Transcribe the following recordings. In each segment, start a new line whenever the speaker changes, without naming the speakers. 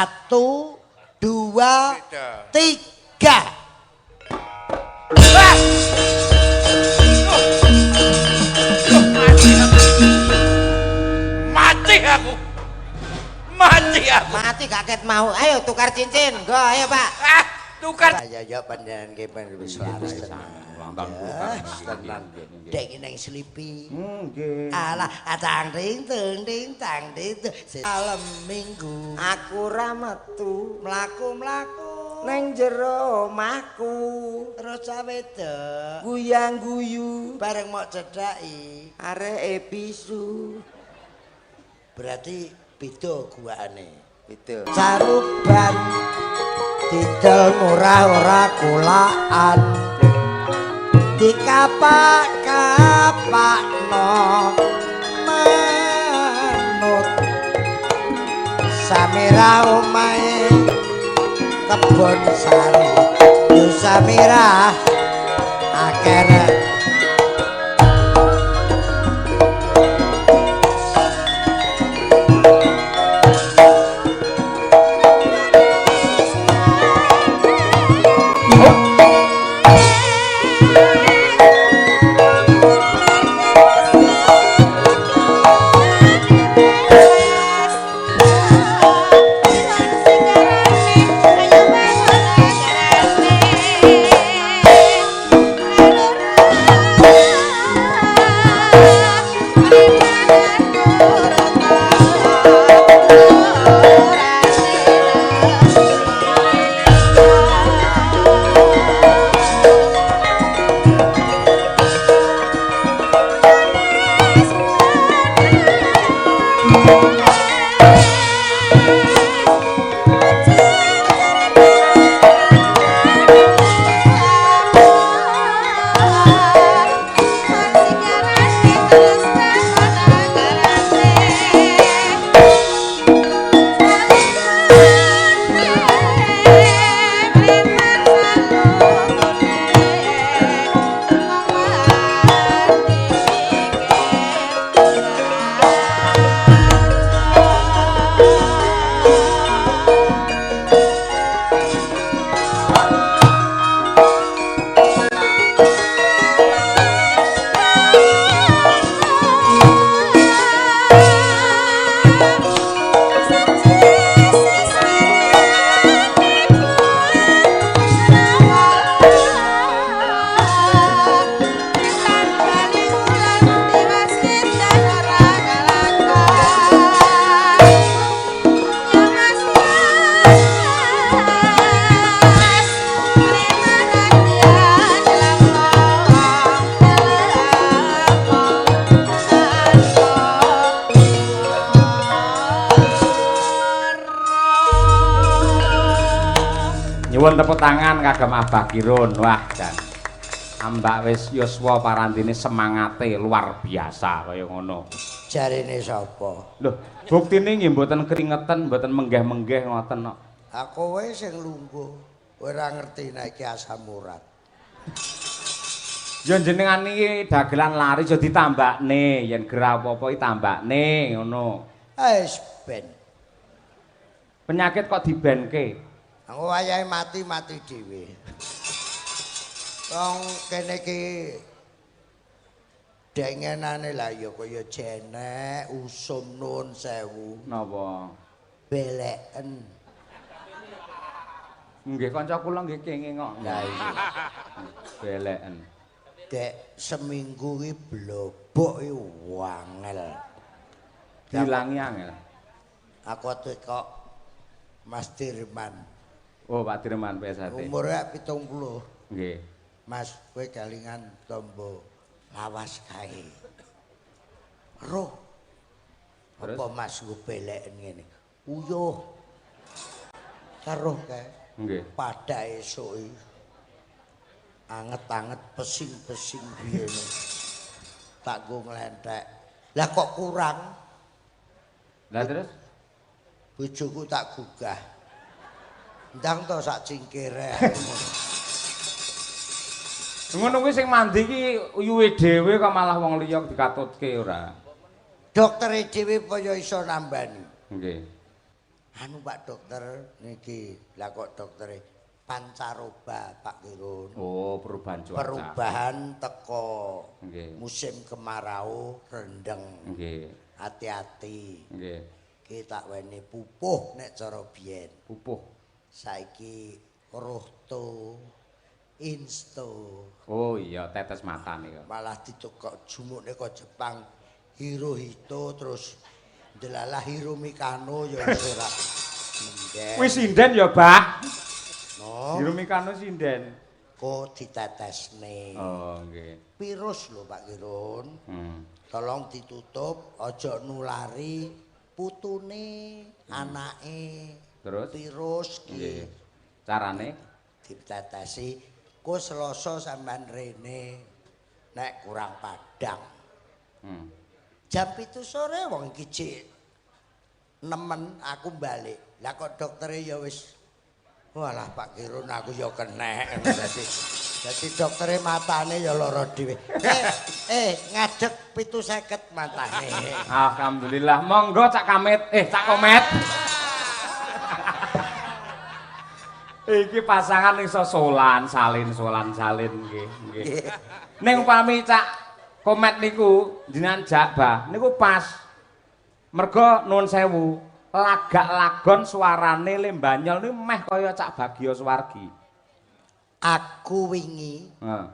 1, 2, 3.
Mati aku. Mati aku.
Mati kaget mau. Ayo tukar cincin. Go, ayo Pak.
Ah, tukar.
Ya ya panjenengan ki wis laris tenan. Dek iki nang slipi.
Nggih.
Alah, tang ting tung ting tang ting. Malam Minggu
aku ra metu,
mlaku-mlaku
nang jero omahku.
Terus cah wedok
guyang-guyu
bareng mok cedhaki
areke bisu.
Berarti beda guakane.
Beda.
Caruban didol murah ora kulaan. Dikapak-kapakno manut. Samira omahe kebon sari. Yo Samira akeh.
Nyuwun tepuk tangan kagem Abah Kirun. Wah, jan. Ambak wis yuswa parandene semangate luar biasa kaya ngono.
Jarene sapa?
Lho, buktine nggih mboten kringeten, mboten menggeh-menggeh ngoten kok.
Aku wae sing lungguh, ora ngerti nek iki asam urat.
Ya jenengan iki dagelan laris ya ditambakne, yen gerah apa-apa iki tambakne ngono.
Wis ben.
Penyakit kok dibenke?
Aku wayahe mati-mati dhewe. Wong kene iki dengenane lah ya kaya jenek, usum nuwun sewu.
Napa?
Beleken.
Nggih kanca kula nggih kenging kok.
Lah iya.
Beleken.
Dek seminggu iki blobok iki wangel.
Dilangi angel.
Aku kok Mas Dirman.
Oh, Pak Dirman PSHT.
Umure 70.
Nggih.
Mas, kowe kelingan tombo lawas kae. Roh. Apa Mas nggo beleken ngene? Uyuh. Karo kae.
Nggih.
Pada esuk iki. Anget-anget pesing-pesing biyen. Tak nggo nglenthek. Lah kok kurang?
Lah terus?
Bojoku tak gugah. Ndang to sak cingkire.
Ngono kuwi sing mandi iki uyuhe dhewe kok malah wong liya dikatutke ora.
Doktere dhewe apa ya iso nambani.
Nggih.
Anu Pak Dokter niki, lah kok doktere pancaroba Pak Kirun.
Oh, perubahan cuaca.
Perubahan teko
Nggih.
musim kemarau rendeng.
Nggih.
Hati-hati.
Nggih.
Ki tak weni pupuh nek cara biyen.
Pupuh.
Saiki rohto insto
Oh iya, tetes mata nika.
Malah ditukok jumukne kok Jepang Hirohito terus delalah Hiromikano ya wis ora sinden.
Wis sinden ya, Bah.
No,
Hiromikano sinden.
Kok ditetesne.
Oh, nggih.
Virus lho Pak Kirun. Tolong ditutup, aja nulari putune, anake.
Terus?
Virus ki
Nggih. Carane
ditetesi. Ku Selasa sampean rene nek kurang padang. Jam 7 sore wong iki jek nemen aku balik. Lah kok doktere ya wis walah Pak Kirun aku ya kenek dadi. Dadi doktere matane ya lara dhewe. Ngadeg 750 matane.
Alhamdulillah. Monggo Cak Kamit, Cak Komet. Iki pasangan iso solan, salin, solan, salin nggih, nggih. Ning upami Cak Komet niku jenengan jak Bah, niku pas. Mergo nuwun sewu, lagak lagon suarane Lembanyol niku meh kaya Cak Bagio Suwargi.
Aku wingi
Heeh.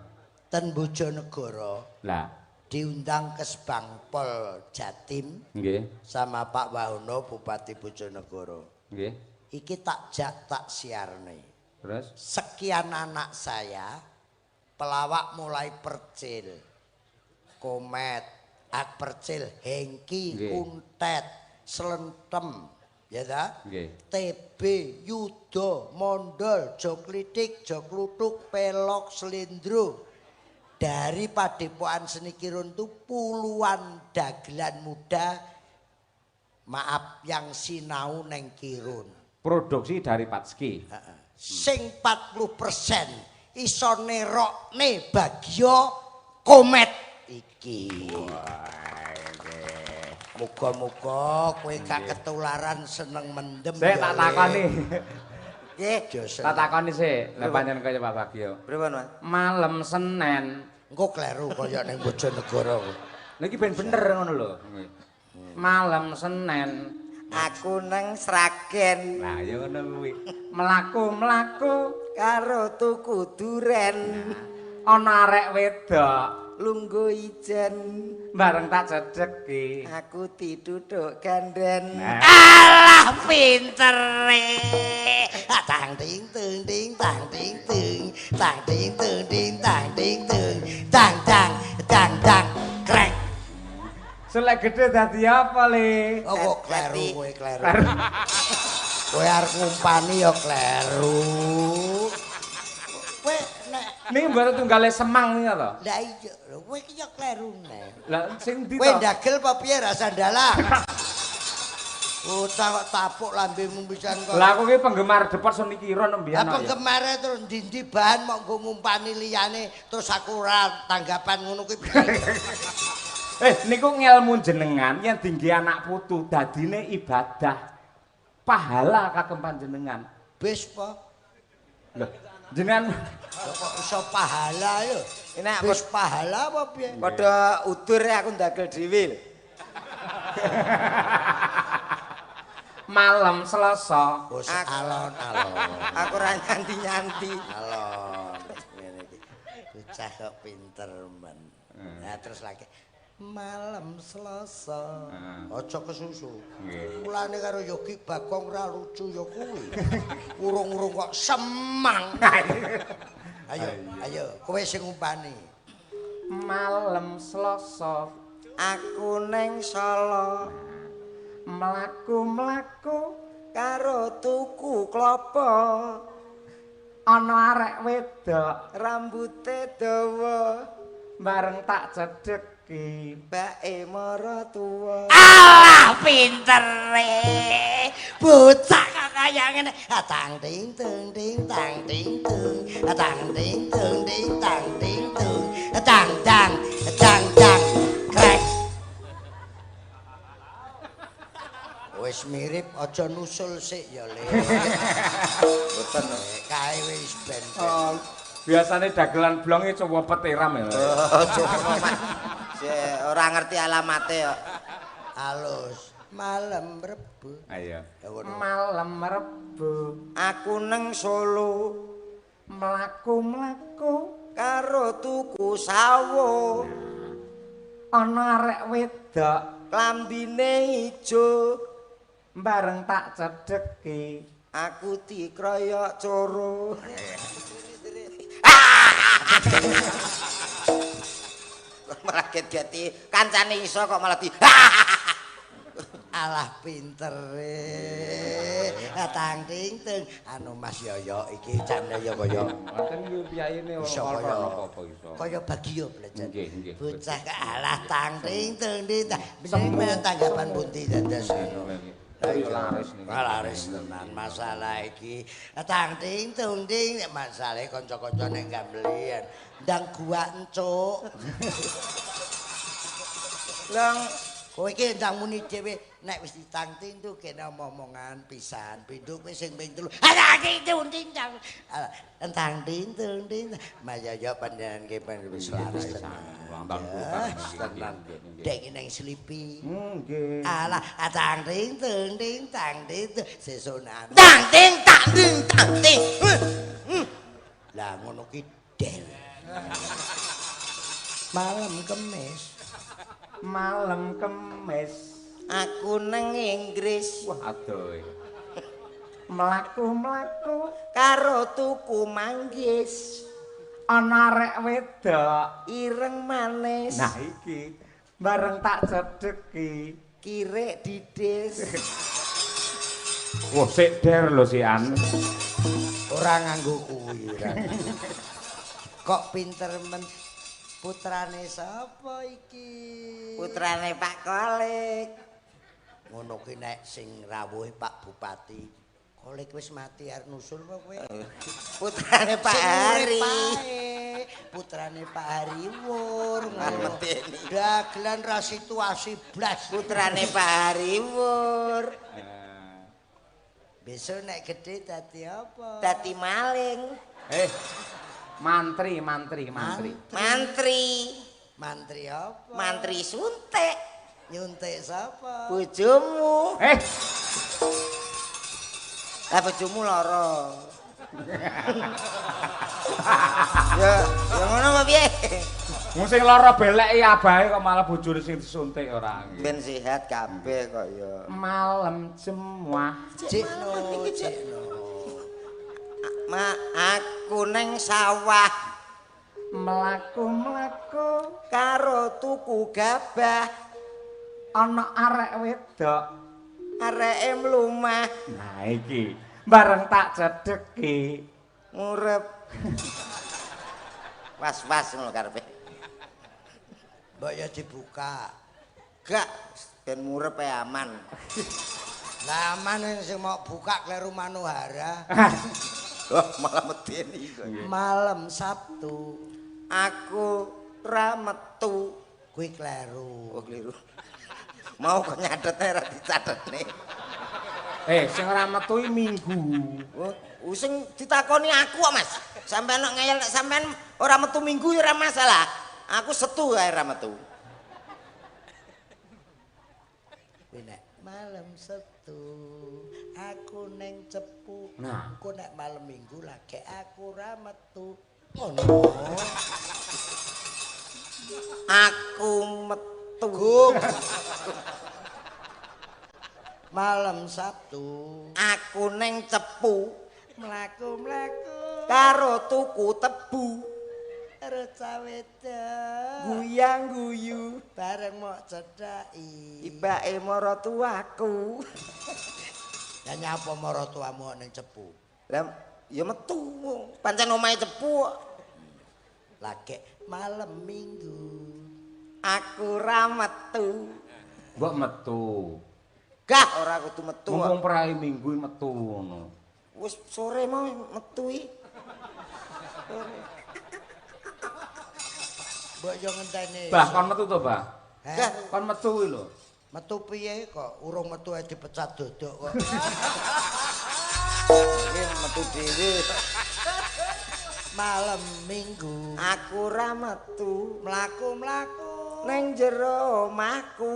ten Bojonegoro.
Lah,
diundang ke Sebangpol Jatim
nggih,
sama Pak Wahono Bupati Bojonegoro.
Nggih.
Iki tak jak tak siarne.
Terus
sekian anak saya pelawak mulai Percil, Komet, Ak Percil, Hengki,
Nggih.
Kuntet, Slentem, ya ta?
Nggih.
TB, Yudo, Mondol, Joklitik, Joklutuk, Pelok, Slendro. Dari Padepokan Seni Kirun itu puluhan dagelan muda, maaf yang sinau neng Kirun.
Produksi dari Patski.
Heeh. Sing 40% iso nerokne Bagio Komet iki. Muga-muga kowe gak ketularan seneng mendem.
Sik tak takoni.
Nggih.
Tak takoni sik, lha pancen kaya Pak Bagio.
Pripun, Mas?
Malam Senin.
Engko kleru kaya ning Bojonegoro.
Lha iki ben bener ngono lho. Malam Senin
aku nang Sragen.
Lah ya ngono kuwi. Mlaku-mlaku
karo tuku duren.
Ana arek wedok
lungguh ijen
bareng tak cedheki.
Aku dituthuk ganden.
Nah.
Alah pintere. Tang ting tung ting tang ting tung tang ting tung ting tang ting tung tang tang tang tang krek.
Selek gede dadi apa, Le?
Oh kok kleru kowe kleru. Kowe arep ngumpani ya kleru. Kowe nek
niki mboten tunggale Semang niku to.
Lah iya, lho kowe iki ya kleru nek.
Lah sing ndi to?
Kowe ndagel apa piye rasa ndalang? Bocah kok tapuk lambemu pisan kok.
Lah aku ki penggemar Depot Seni Kirun mbiyen.
Lah penggemare terus ndi-ndi bahan mok nggo ngumpani liyane terus aku ora tanggapan ngono kuwi piye?
Niku ngelmu jenengan yen dingge anak putu dadine ibadah. Pahala kagem panjenengan.
Bis po.
Lho, jenengan
kok iso pahala lho.
Enak
bis pahala apa piye?
Padha udur aku ndagel dhewe.
Malam Selasa.
Wis alon-alon.
Aku ora nyanti-nyanti.
Alon. Ngene iki. Bocah kok pinter men. Nah terus lagi malam Selasa. Aja kesusu. Mulane karo Yogi Bagong ora lucu ya kuwi. Urung-urung kok Semang. Ayo, ayo, kowe sing ngumpani.
Malam Selasa
aku neng Solo.
Mlaku-mlaku
karo tuku klopo.
Ana arek wedok
rambute dawa
bareng tak cedheki
bae maratuwa.
Alah pintere. Bocah kok kaya ngene. Tang ting tung ting tang ting tung. Tang ting tung ting tang ting tung. Tang tang tang tang krek. Kowe Wis mirip aja nusul sik ya, Le.
Mboten.
Kae wis ben.
Oh, biasane dagelan blonge coba petiram ya.
Oh, coba Mas. Sik ora ngerti alamate kok.
Alus malam Rebo.
Ayo.
Malam Rebo aku neng Solo
mlaku-mlaku
karo tuku sawo.
Ana arek wedok
klambine ijo
bareng tak cedheki
aku dikroyok coro. Malah get-geti kancane iso kok malah di
alah pintere. Tang ting ting anu Mas Yoyo iki jane ya kaya
ngoten iki piyayine ora apa-apa iso.
Kaya Bagio belajar.
Nggih, nggih.
Bocah alah tang ting ting ting. Sampeyan tanggapan pundi dados?
Ayo laris niki.
Laris tenan masalah iki. Tang ting tung ting masalahe kanca-kanca nek gambelian. Ndang gua encuk.
Lang
kowe iki ndang muni dhewe nek wis ditang ting tu kene omongan pisan pindho kowe sing ping 3. Tang ting tung ting tang. Tang ting tung ting. Mas Yoyo panjenengan ki wis laris tenan. Tenan. Dek ning slipi.
Nggih.
Alah tang ting tung ting tang ting sesuk nang.
Tang ting tang ting tang ting.
Lah ngono ki del. Malam Kemis.
Malam Kemis
aku neng Inggris.
Wah adoh. Mlaku-mlaku
karo tuku manggis.
Ana arek wedok
ireng manis.
Nah iki bareng tak cedheki
kirek didis.
Wah sik der lho sian.
Ora nganggo kuwi. Kok pinter men. Putrane sapa iki?
Putrane Pak Kolik.
Ngono ki nek sing rawuhe Pak Bupati. Kolik wis mati arep nusul apa kowe?
Putrane Pak Hari.
Putrane Pak Hari Wur.
Medeni.
Dagelan ra situasi blas.
Putrane Pak Hari Wur.
Besok nek gedhe dadi apa?
Dadi maling.
Mantri, mantri, mantri.
Mantri.
Mantri apa?
Mantri suntik.
Nyuntik sapa?
Bojomu. Lah bojomu lara. Ya, ya ngono apa piye?
Wong sing lara beleki abahe kok malah bojone sing disuntik ora.
Ben sehat kabeh kok ya.
Malam Jemuah.
Cikno, cikno.
Ma aku neng sawah
mlaku-mlaku
karo tuku gabah.
Ana arek wedok
areke mlumah.
Nah iki bareng tak cedheki
ngurep. Was-was ngono karepe.
Mbok ya dibuka.
Gak ben murep ae aman.
Lah aman sing mau buka kleru Manohara.
Wah, malah medeni kok.
Malam Sabtu
aku ra metu.
Kuwi kleru.
Oh, kleru. Mau kok nyatetne ra dicatetne.
Sing ora metu iki Minggu.
Oh, sing ditakoni aku kok, Mas. Sampeyan nek ngeyel nek sampeyan ora metu Minggu ya ora masalah. Aku setu ae ra metu.
Kuwi nek malam Sabtu aku neng Cepu.
Nah,
engko nek malam Minggu lagi aku ra metu. Ngono.
Aku metu.
Malam Sabtu
aku neng Cepu
mlaku-mlaku
karo tuku tebu.
Karo cah wedok
guyang-guyu
bareng mok cedhaki
ibake maratuwaku.
Lah nyapa maratuwamu ning Cepu?
Lah ya metu pancen omahe Cepu kok.
Lagek malam Minggu
aku ra metu.
Mbok metu.
Gah ora kudu metu.
Mumpung prai Minggu metu ngono.
Wis sore mau metu iki.
Mbok yo ngenteni.
Bah kon metu to, Bah?
Heh?
Kon metu kuwi lho.
Metu piye kok urung metu ae dipecat dodok kok.
Iki metu dhewe.
Malam Minggu
aku ora metu,
mlaku-mlaku
neng jero omahku.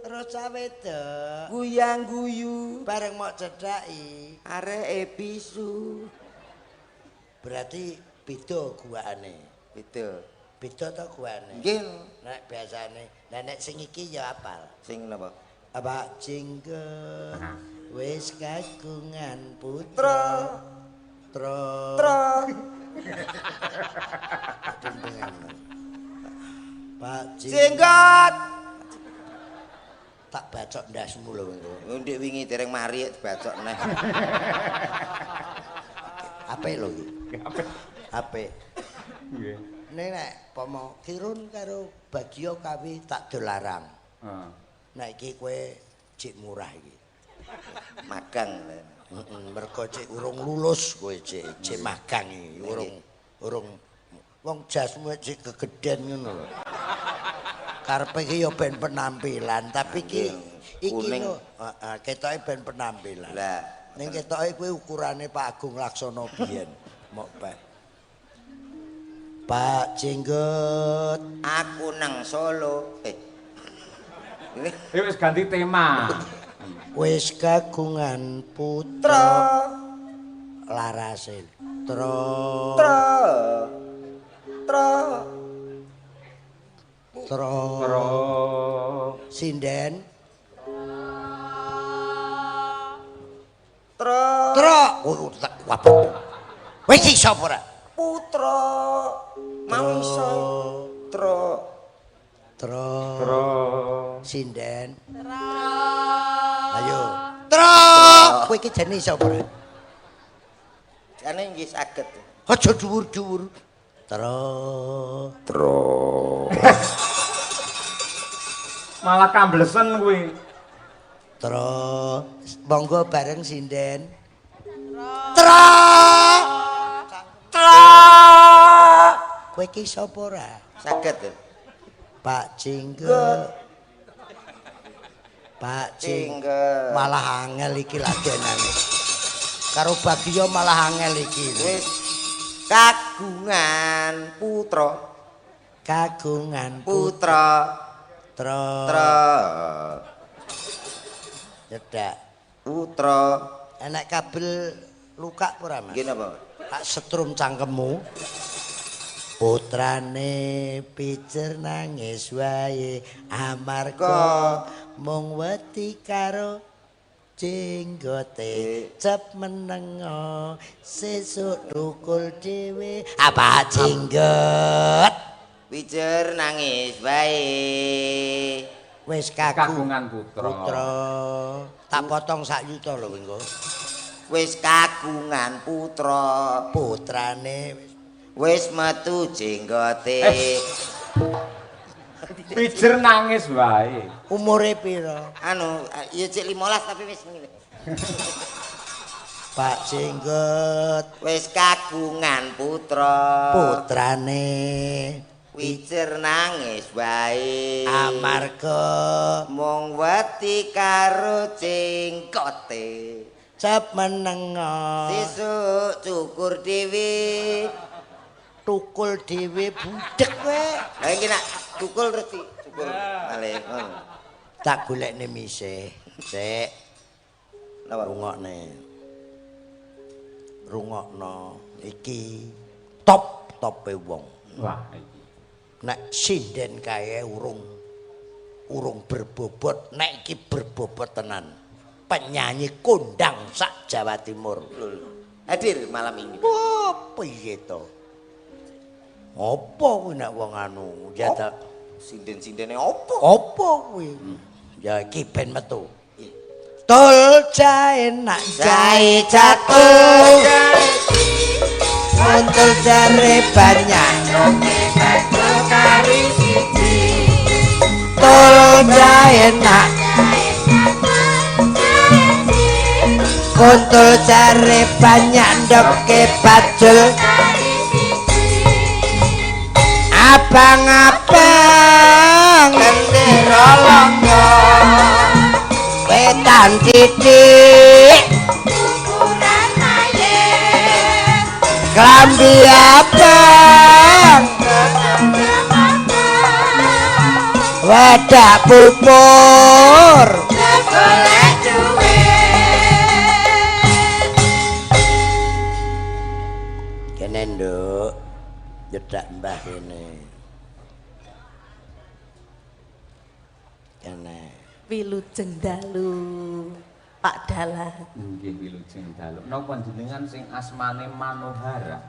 Terus cah wedok
guyang-guyu
bareng mok cedhaki
areke bisu.
Berarti beda guakane.
Beda.
Beda ta guakane?
Nggih.
Nek biasane, nek sing iki ya apal.
Sing napa?
Pak Jenggot wis kagungan putra. Tra.
Tra.
Pak
Jenggot.
Tak bacok ndasmu lho engko.
Ndek wingi dereng mari dibacok neh.
Apik lho iki.
Apik.
Apik.
Nggih.
Nek nek pomo Kirun karo Bagio kawi tak dolarang.
Heeh.
Nek iki kowe cik murah iki.
Magang.
Heeh, mergo cik urung lulus kowe cik, cik magang iki, urung wong jasmu cik gegeden ngono lho. Karepe iki ya ben penampilan, tapi iki iki lho, heeh, ketoke ben penampilan.
Lah,
ning ketoke kuwi ukurane Pak Agung Laksono biyen, mok pek. Pak Jenggot,
aku nang Solo.
Wis ganti tema.
Wis kagungan putra. Larase. Tra.
Tra. Tra.
Tra.
Tra.
Sinden.
Tra.
Tra. Wis iso ora?
Putra. Mau iso. Tra.
Tra.
Tra.
Sinden. Tra. Ayo. Tra. Kowe iki jane iso ora?
Jane nggih saged.
Aja dhuwur-dhuwur. Tra.
Tra.
Malah kamblesen kuwi.
Tra. Monggo bareng sinden. Tra. Tra. Kowe iki sapa ora?
Saged.
Pak Jenggot. Pak Jenggot. Malah angel iki lagenane. Karo Bagio malah angel iki.
Wis kagungan putra.
Kagungan
putra.
Tra.
Tra.
Cedak.
Putra.
Enek kabel luka ora, Mas?
Nggih napa?
Tak setrum cangkemmu. Putrane pijer nangis wae amarga mung wedi karo jenggote cep menengo sesuk tukul dhewe. Apa jenggot?
Pijer nangis wae
wis
kagungan putra.
Putra. Tak potong sak yuta lho engko.
Wis kagungan putra.
Putrane
wis metu jenggote.
Pijer nangis wae.
Umure pira?
Anu, ya cek 15 tapi wis ngene.
Pak Jenggot
wis kagungan putra.
Putrane
pijer nangis wae
amarga
mung wedi karo jenggote.
Cep menengo
sesuk cukur dhewe.
Tukul dhewe budhek kowe.
Lah iki nak tukul terus dicukur malih.
Tak golekne mise. Sik.
Napa?
Rungokne. Rungokno iki top-tope wong.
Wah iki.
Nek sinden kae urung berbobot, nek iki berbobot tenan. Penyanyi kondang sak Jawa Timur.
Hadir malam ini.
Wah, piye to? Apa kuwi nek wong anu ya ta
sinden-sindene apa?
Apa kuwi? Ya iki ben metu. Tul jae nak jae jatuh. Kuntul jare banyak. Tul jae nak kuntul jare banyak ndoke bajul. Abang-abang
gendera langga
Rambutan titik
Ukuran mayit
klambi abang wadah pupur
golek duit.
Kene nduk nyedak mbah kene. Kene.
Wilujeng dalu Pak Dalang.
Nggih wilujeng dalu. Napa jenengan sing asmane Manohara?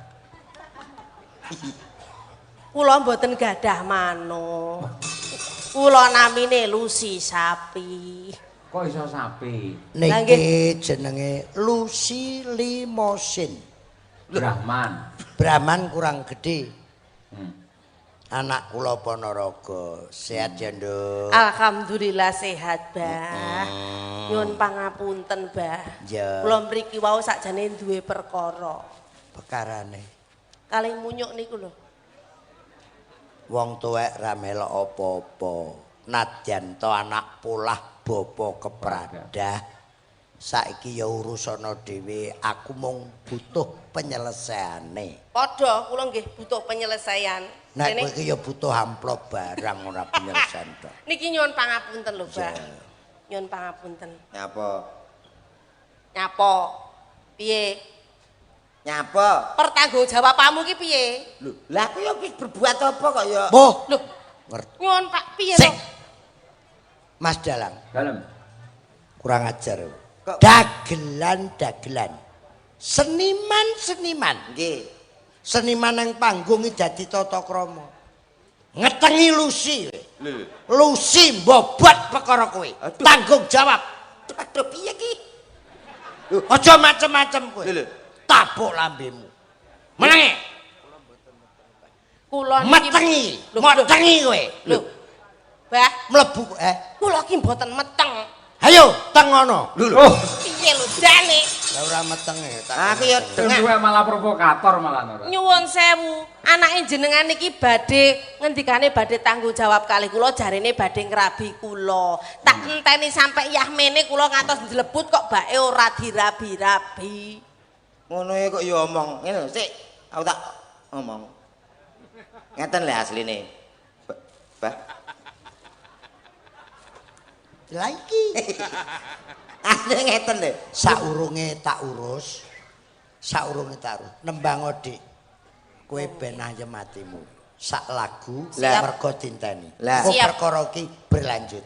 Kula mboten gadah mano. Kula namine Lucy Sapi.
Kok iso sapi?
Niki jenenge Lucy Limosin.
Brahman.
Brahman kurang gede. Anak kula Ponorogo. Sehat ya, Nduk?
Alhamdulillah sehat, Mbah. Nyuwun pangapunten, Mbah.
Ya.
Kula mriki wau sakjane duwe perkara.
Perkarane
Kalih munyuk niku lho.
Wong tuwek ra melok apa-apa. Nadyan to anak polah bapa kepradah. Saiki ya urusana dhewe, aku mung butuh penyelesaiane.
Padha kula nggih butuh penyelesaian.
Nek kowe iki ya butuh amplop barang ora penyelesaian tok.
Niki nyuwun pangapunten lho, Mbah. Nyuwun pangapunten.
Nyapa?
Nyapa? Piye?
Nyapa?
Pertanggungjawabanmu ki piye?
Lho, lah aku ya wis berbuat apa kok ya?
Boh,
Lho,
ngerti.
nyuwun Pak, piye
Sik.
to?
Mas Dalang,
Dalem.
kurang ajar.
Kok-
Dagelan-dagelan. Seniman-seniman.
Nggih.
Seniman yang panggung iki dadi tata krama. Ngetengi Lucy.
Lho.
Lucy mbobot perkara kowe.
Aduh.
Tanggung jawab.
Aduh piye ki?
Aja macem-macem kowe.
Lho, lho.
Tabuk lambemu. Menenge.
Kula niki
Metengi.
Lho, lho.
Metengi kowe.
Lho. Mbah,
Mlebu
kula ki mboten meteng.
Ayo teng ngono.
Lho lho.
Oh,
Piye lho jane?
Lah ora metenge.
Aku ya
sing
dengak.
tuwek malah provokator malah ora.
Nyuwun sewu, anake jenengan niki badhe ngendikane badhe tanggung jawab kalih kula jarene badhe ngrabi kula. Tak enteni sampe yahmene kula ngantos njlebut kok bae ora dirabi-rabi.
Ngono ya kok ya omong. Ngene lho, sik. Aku tak omong. Ngeten lho asline. Bah.
Lah iki
Asline ngeten lho.
saurunge tak urus. Saurunge tak urus. Nembang Dik. Kowe ben ayem atimu. Sak lagu
Lah.
mergo dinteni.
Lah.
Engko
Siap.
perkara iki berlanjut.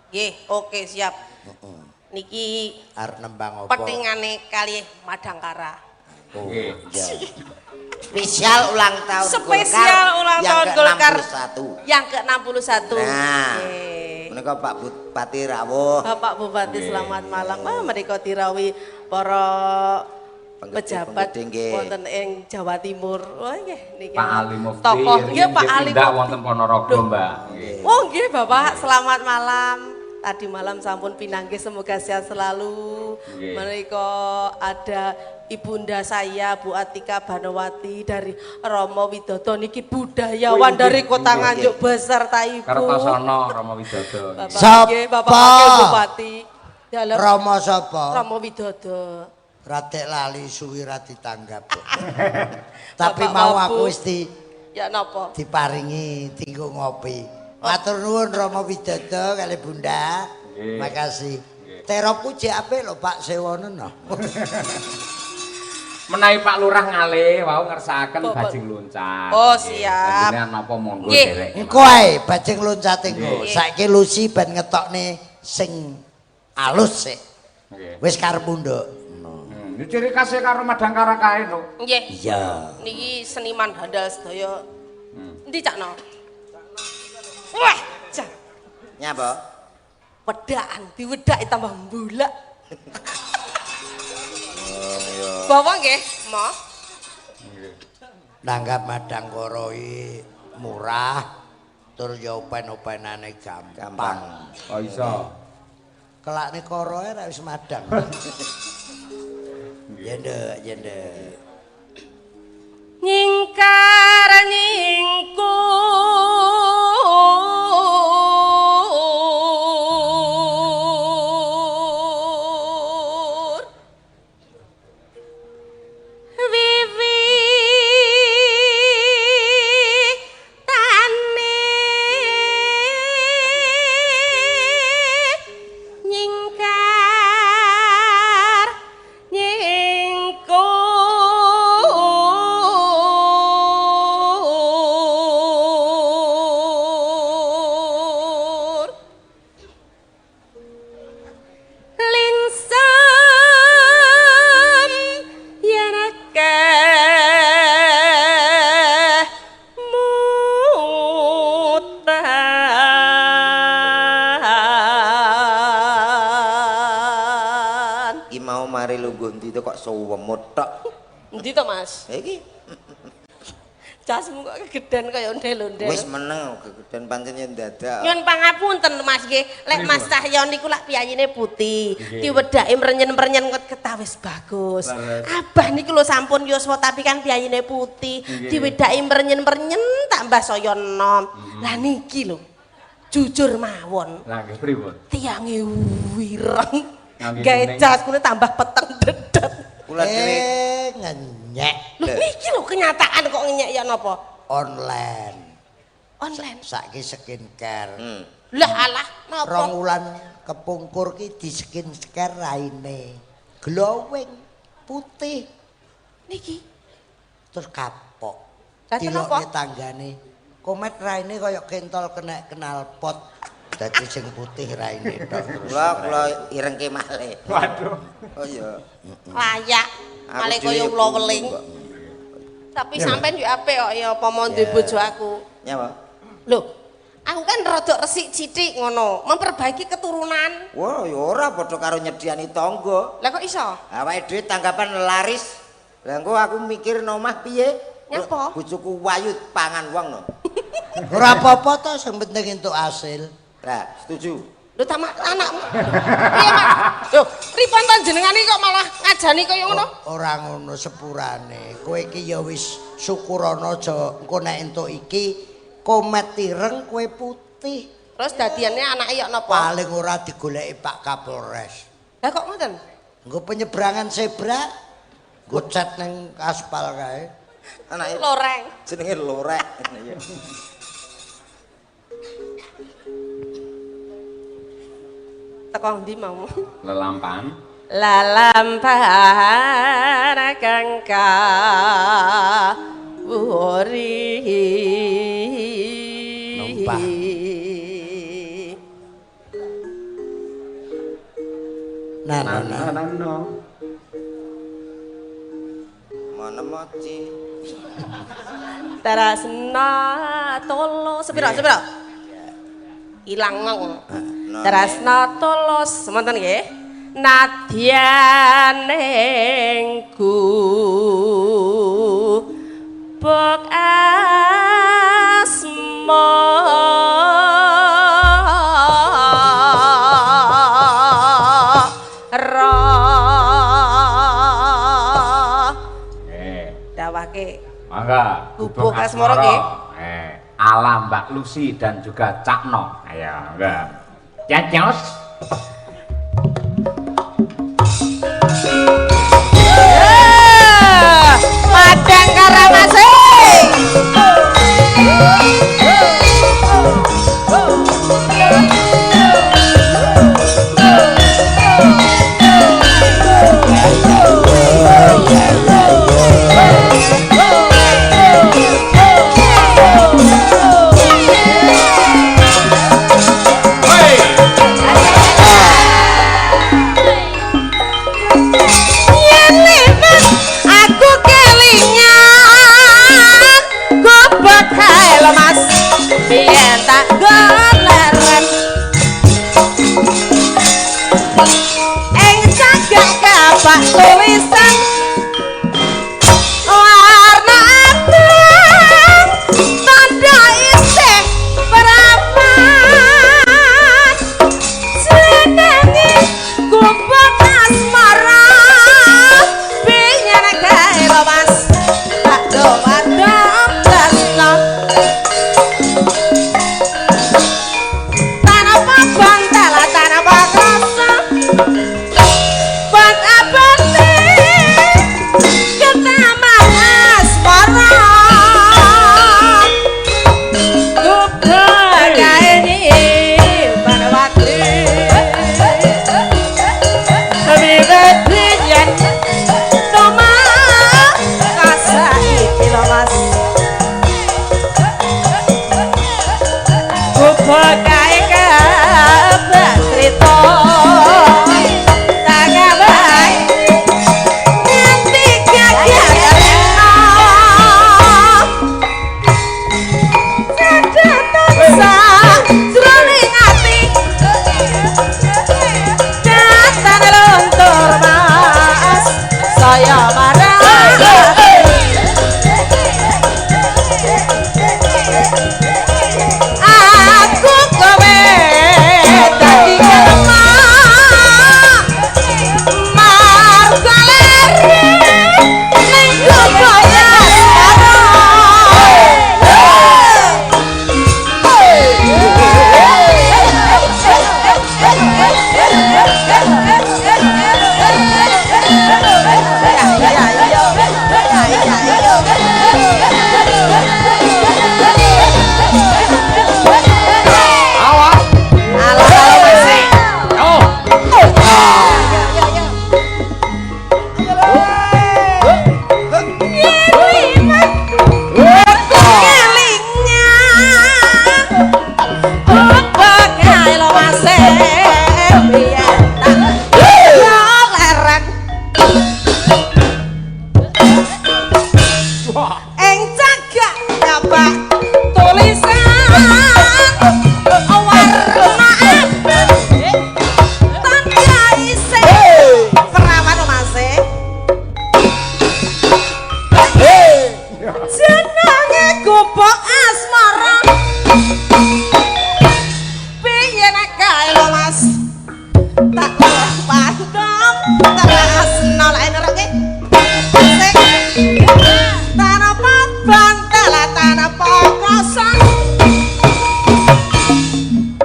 Nggih, oke siap. Niki
Arep nembang apa?
petingane kalih Madangkara.
Oh,
Nggih.
iya.
Spesial ulang tahun
Spesial ulang
yang
tahun Golkar
ke-61.
yang ke-61.
Nah.
Nggih.
Menika Pak Bupati rawuh.
Bapak Bupati
Nggih.
selamat malam. Ah menika dirawuhi para pejabat
Penggede-penggede, nggih.
wonten ing Jawa Timur. Wah nggih niki.
Pak Ali Mufti.
Tokoh nggih Pak Ali.
Tindak
Mufti.
wonten Ponorogo, Mbak. Nggih.
Oh nggih Bapak, selamat malam. Tadi malam sampun pinanggih, semoga sehat selalu.
Nggih.
Menika ada ibunda saya Bu Atika Banowati dari Romo Widodo niki budayawan
Oh, nggih,
dari Kota
nggih.
Nganjuk beserta Ibu.
Kertosono Rama Widodo.
Bapak
Sapa?
nggih, Bapak Wakil Bupati. Dalem
Rama sapa?
Romo Widodo.
Ratek lali suwi ra ditanggap. Tapi
Bapak
mau
Wabu.
aku wis di
Ya napa?
diparingi tinggo ngopi. Matur nuwun Rama Widodo kali Bunda.
Nggih.
Makasih. Teropku jek apik lho Pak Sewono no.
Menawi Pak Lurah ngalih wau ngersakaken
Bapak.
bajing loncat.
Oh,
Nggih.
siap.
Panjenengan napa monggo
Nggih.
derek.
Engko ae bajing loncate engko.
Nggih.
Saiki Lucy ben ngetokne sing alus sik.
Nggih.
Wis karepmu nduk.
Ini ciri khasnya karo Madangkara kae no.
Nggih.
Iya.
Niki seniman handal sedaya. Endi Cakno? Wah, jan
Nyapa?
wedakan, diwedaki tambah mbulak. Bawa nggih, Mo.
Nanggap Madangkara iki murah tur ya open-openane gampang.
Gampang.
Oh iso.
Kelakne koroe ra wis madang. Ya nduk, ya nduk.
Nyingkar nyingkur Endi to, Mas?
Lah iki
Jasmu kok kegeden kaya ondel-ondel.
wis meneng gegeden pancen yen dadak.
Nyuwun pangapunten Mas nggih, lek Mas Cahyo niku lak piyayine putih, diwedhake mrenyen-mrenyen ketawis bagus. Abah niku lho sampun yuswa tapi kan piyayine putih, diwedhake mrenyen-mrenyen tambah saya enom. Lah niki lho. Jujur mawon.
Lah nggih pripun?
Tiange wireng.
Ngangge
Gawe
kuning.
jas kuwi tambah peteng dedet.
Kula dhewe
Ngenyek
Lho niki lho kenyataan kok ngenyek ya napa?
online.
Online.
Saiki skincare.
Lah alah napa?
Rong wulan kepungkur ki di skincare raine. Glowing putih
Niki.
terus kapok.
Lah, kenapa?
Dilokne tanggane. Komet raine kaya kentol kena knalpot. Dadi sing putih raine tok terus.
kula irengke malih.
Waduh.
Oh iya.
Layak.
Aku
Malah
dhewe
kaya
ya
ula
bungu
weling.
kok.
Tapi sampean yo apik kok ya apa mau duwe bojo aku.
Nyapa?
Lho, aku kan rada resik sithik ngono, memperbaiki keturunan.
Wah, ya ora padha karo nyediani tangga.
Lah kok iso?
Awake dhewe tanggapan laris. Lah engko aku mikir no omah piye?
Nyapa?
Bojoku wayu pangan wong no.
Ora apa-apa to sing penting entuk hasil.
Lah, setuju.
Lho tamak anakmu. Piye, Mas? Lho, pripun to jenengan iki kok malah ngajani kaya ngono?
Ora ngono sepurane. Kowe iki ya wis syukurana aja engko nek entuk iki komet ireng kowe putih.
Terus dadiane anake yok napa?
Paling ora digoleki Pak Kapolres.
Lah kok ngoten?
Nggo penyeberangan zebra, nggo cat ning aspal kae.
Anake
Loreng.
jenenge lorek. Iya.
Teko ndi mau?
Lelampan.
Lalampahan kang kawuri.
Numpah. Nah, nah, nah.
Nano.
Mana moci?
Tarasna tolo sepiro sepiro? Ilang ngong. Tarasna tolos semonten nggih. Nadyan ing gubuk asmara.
Eh,
Dawake
mangga.
Gubuk Asmara nggih.
Ala Mbak Lucy dan juga Cak No. Ayo, mangga. Cacos.
Padang Karamase.
Hei.
Ing cagak kapak tulisan warna tanda isih perawan Mas. Jenenge gubuk asmara. Piye nek kae lho Mas? Tak pandang tresno lek nerake. Tanpa bantal tanpa kosong.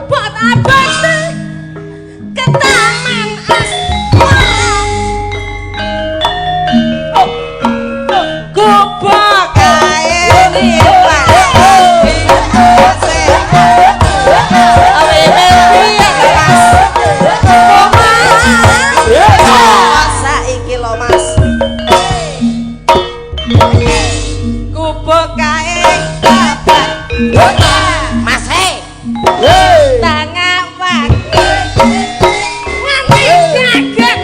Buat abad ke taman asmara. Gubuk kae saiki lho Mas. Gubuk kae kabeh.
Mas he.
Tangawak. Nganti kaget.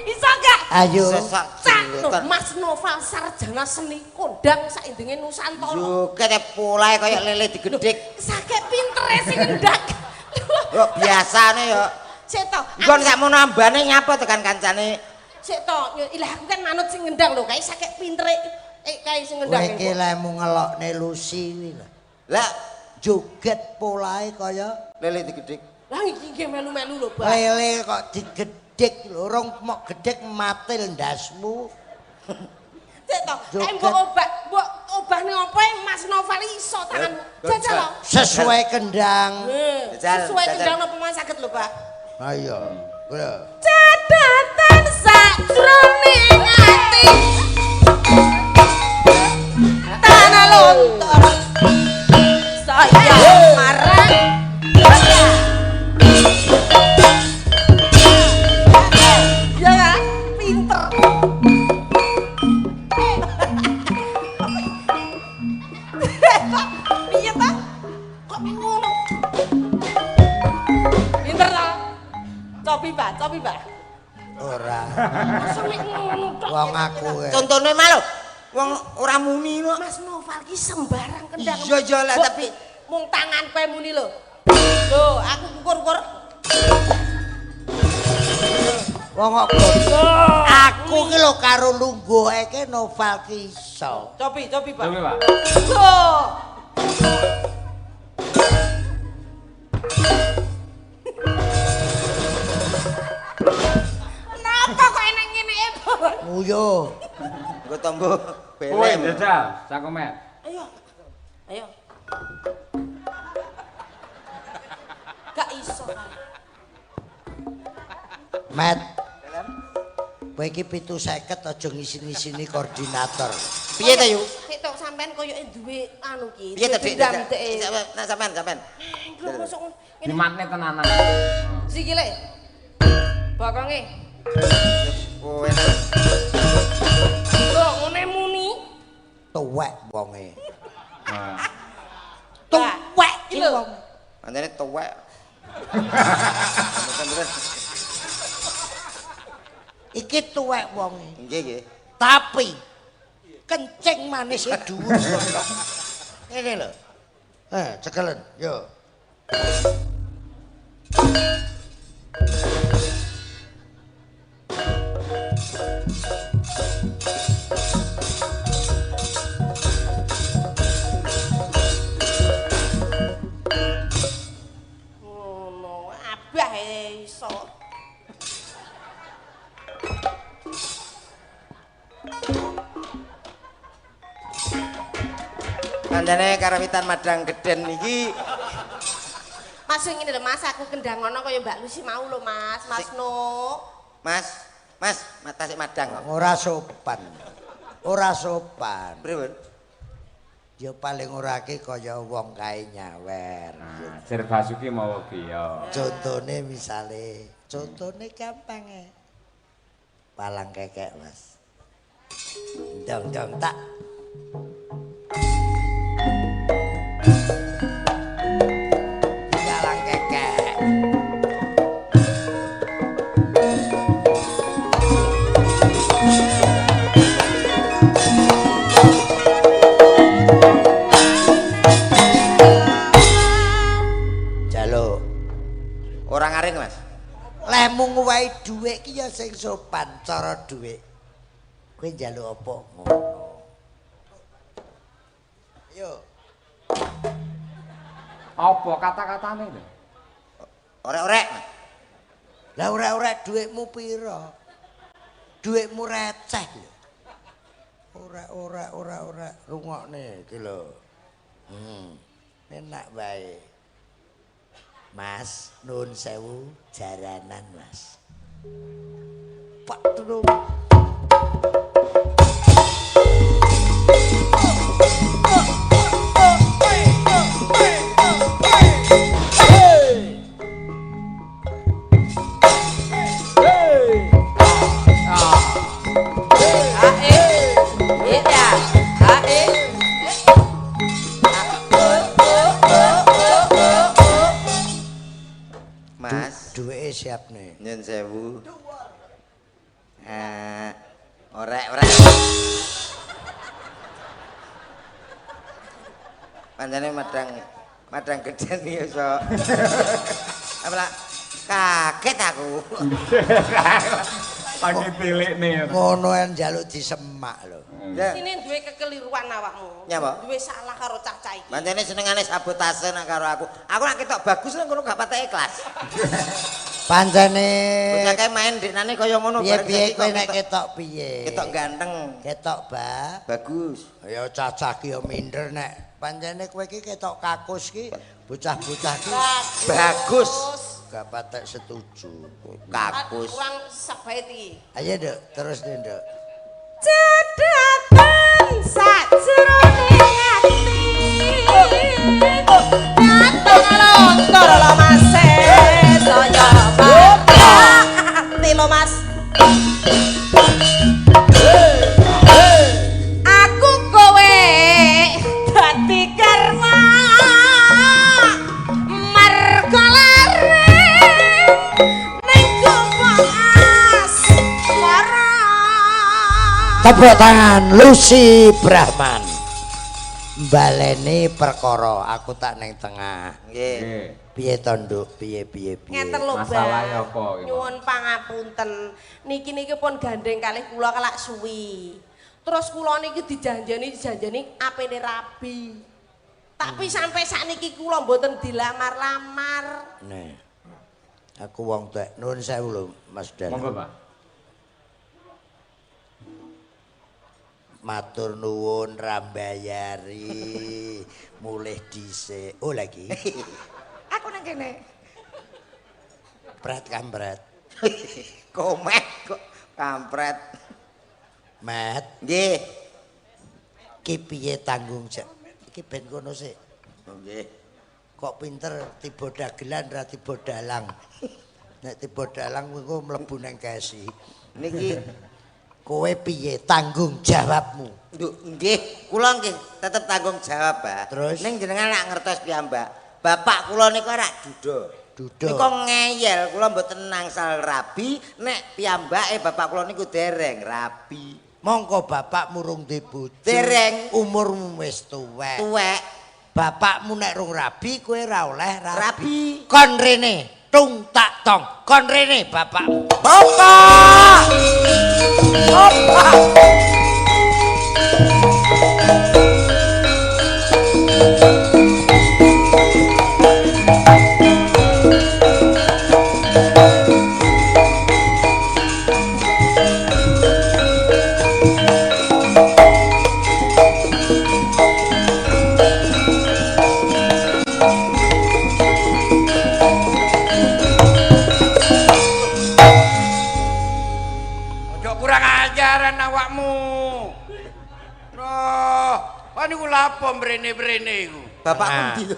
Iso gak?
Ayo.
Sesak
Cak Mas Noval sarjana seni kondang saindenge Nusantara.
Joget polahe kaya lele digedhik.
Saking pintere sing ngendak.
Kok biasane ya.
Sik to.
Nggon sakmono ambane nyapa tekan kancane.
Sik to, ilah aku kan manut sing ngendang lho, kae saking pintere kae sing ngendang.
Kowe iki lemu ngelokne Lucy kuwi lho.
Lah
Joget polahe kaya
lele digedhik.
Lah iki nggih melu-melu lho, Pak.
lele kok digedhik lho, rong mok gedhek matil ndasmu.
Sik to, kae mbok obah, mbok obahne apa Mas Noval iso tanganmu. Jajal lho.
Sesuai kendang.
Sesuai kendang napa Mas saged lho, Pak?
Ayo. Lho.
Catatan sakjroning ati. Tanah lontor. Saya marah. Ya kan? Pinter. Piye ta? Kok ngono? Pinter ta? Cobi, Pak, cobi, Pak.
Ora.
Masa mek ngono tok.
Wong aku.
Contone mah lho. Wong ora muni kok.
Mas Noval ki sembarang kendang.
Iya iya lah tapi
mung tangan kowe muni lho. Lho, aku kukur-kukur.
Wong kok aku ki lho karo lungguh iki Noval ki iso.
Cobi, cobi, Pak.
Cobi, Pak.
Lho. Napa kok enek ngene e, Pak?
Nguyo.
Nggo tombo
Kowe
belem.
jajal, sakomet.
Ayo. Ayo. Gak iso.
Met. Kowe iki 750 aja ngisin-ngisini koordinator.
Piye ta, Yu?
Sik tok sampean koyoke duwe anu ki.
Piye ta, Dik?
Dendam dek.
Nek sampean, sampean.
Lho mosok ngene.
Dimatne tenanan.
Sikile. Bokonge.
Kowe
Lho ngene muni.
Tuwek wonge.
Nah.
Tuwek
iki lho.
Pancene tuwek. Mboten-mboten.
Iki tuwek wonge.
Nggih, nggih.
Tapi kencing manis e dhuwur. Ngene lho. Cekelen, yo.
Ngono, abah iso.
Kandhane karawitan Madang Geden iki
Mas sing ngene lho Mas, aku kendang ngono kaya Mbak Lucy mau lho Mas, Mas No.
Mas, Mas, tasik madang kok.
Ora sopan. Ora sopan.
Pripun?
Ya paling ora ki kaya wong kae nyawer.
Nah, Sir Basuki mawa biya.
Contone misale, contone gampang e. Palang kekek, Mas. Dong-dong tak. Palang kekek. Lehmu nguwehi dhuwit ki ya sing sopan cara dhuwit. Kowe njaluk apa ngono. Ayo.
Apa kata-katane lho?
Orek-orek.
Lah orek-orek dhuwitmu pira? Dhuwitmu receh lho. Ora ora ora rungokne iki lho. Enak wae. Mas, nuwun sewu jaranan, Mas. Pak Truk.
Mas,
Duweke siap nih.
nyun sewu. Orek-orek. Pancene madang gedhen iki iso. Apa lah? Kaget aku.
Lagi tilikne.
Ngono en njaluk disemak lho.
Ya.
Sini duwe kekeliruan awakmu.
Nyapa?
Duwe salah karo cah-cah iki.
Pancene senengane sabotase nek karo aku. Aku nek ketok bagus nang kono gak patek ikhlas.
Pancene
Bocah kae main deknane kaya ngono bareng
piye-piye
saiki
kowe
kok
nek ketok piye?
Ketok ganteng,
Ketok ba.
bagus.
Ya cacah ki ya minder nek pancene kowe iki ketok kakus ki bocah-bocah ki
Bagus.
gak patek setuju.
Kakus.
Kurang sabait iki.
Ayo Nduk, terus nih Nduk.
Cedhaken sajroning ati. Dateng lontor lho Mas saya ati lho Mas. Aku kowe dadi karma marga lare ning gubuk asmara.
Tepuk tangan Lucy Brahman. Baleni perkara aku tak ning tengah.
Nggih.
Nggih.
Piye to Nduk? Piye piye piye?
Ngeten lho, Mbak.
Masalahe apa iki?
Nyuwun pangapunten. Niki niki pun gandeng kalih kula kelak suwi. Terus kula niki dijanjeni apene rabi. Tapi sampai sakniki kula mboten dilamar-lamar.
Nih. Aku wong tuwek. Nuwun sewu lho Mas Dalang.
Monggo, Pak.
Matur nuwun rambayari mulih dhisik. Oh lagi.
Aku nang kene.
Pret kampret.
Komek kok kampret.
Met,
Nggih.
ki piye tanggung jawab? Iki ben kono sik.
Nggih.
Kok pinter tiba dagelan ra tiba dalang. Nek tiba dalang engko mlebu nang kesi.
Niki
Kowe piye tanggung jawabmu?
Nduk, nggih, kula nggih tetep tanggung jawab, Pak.
Terus?
Ning jenengan lak ngertos piyambak. Bapak kula niku rak duda.
Duda.
Niku ngeyel, kula mboten angsal rabi nek piyambake bapak kula niku dereng rabi.
Mongko bapakmu rung duwe bojo.
Dereng.
Umurmu wis tuwek.
Tuwek
Bapakmu nek rung rabi kowe ora oleh rabi.
rabi.
Kon rene, tung tak tong. Kon rene bapakmu.
Bapak! Bapak!
Ojo kurang ajaran awakmu. Roh, kok niku lapo mrene-mrene iku?
Bapakku
Nah.
ndi lho?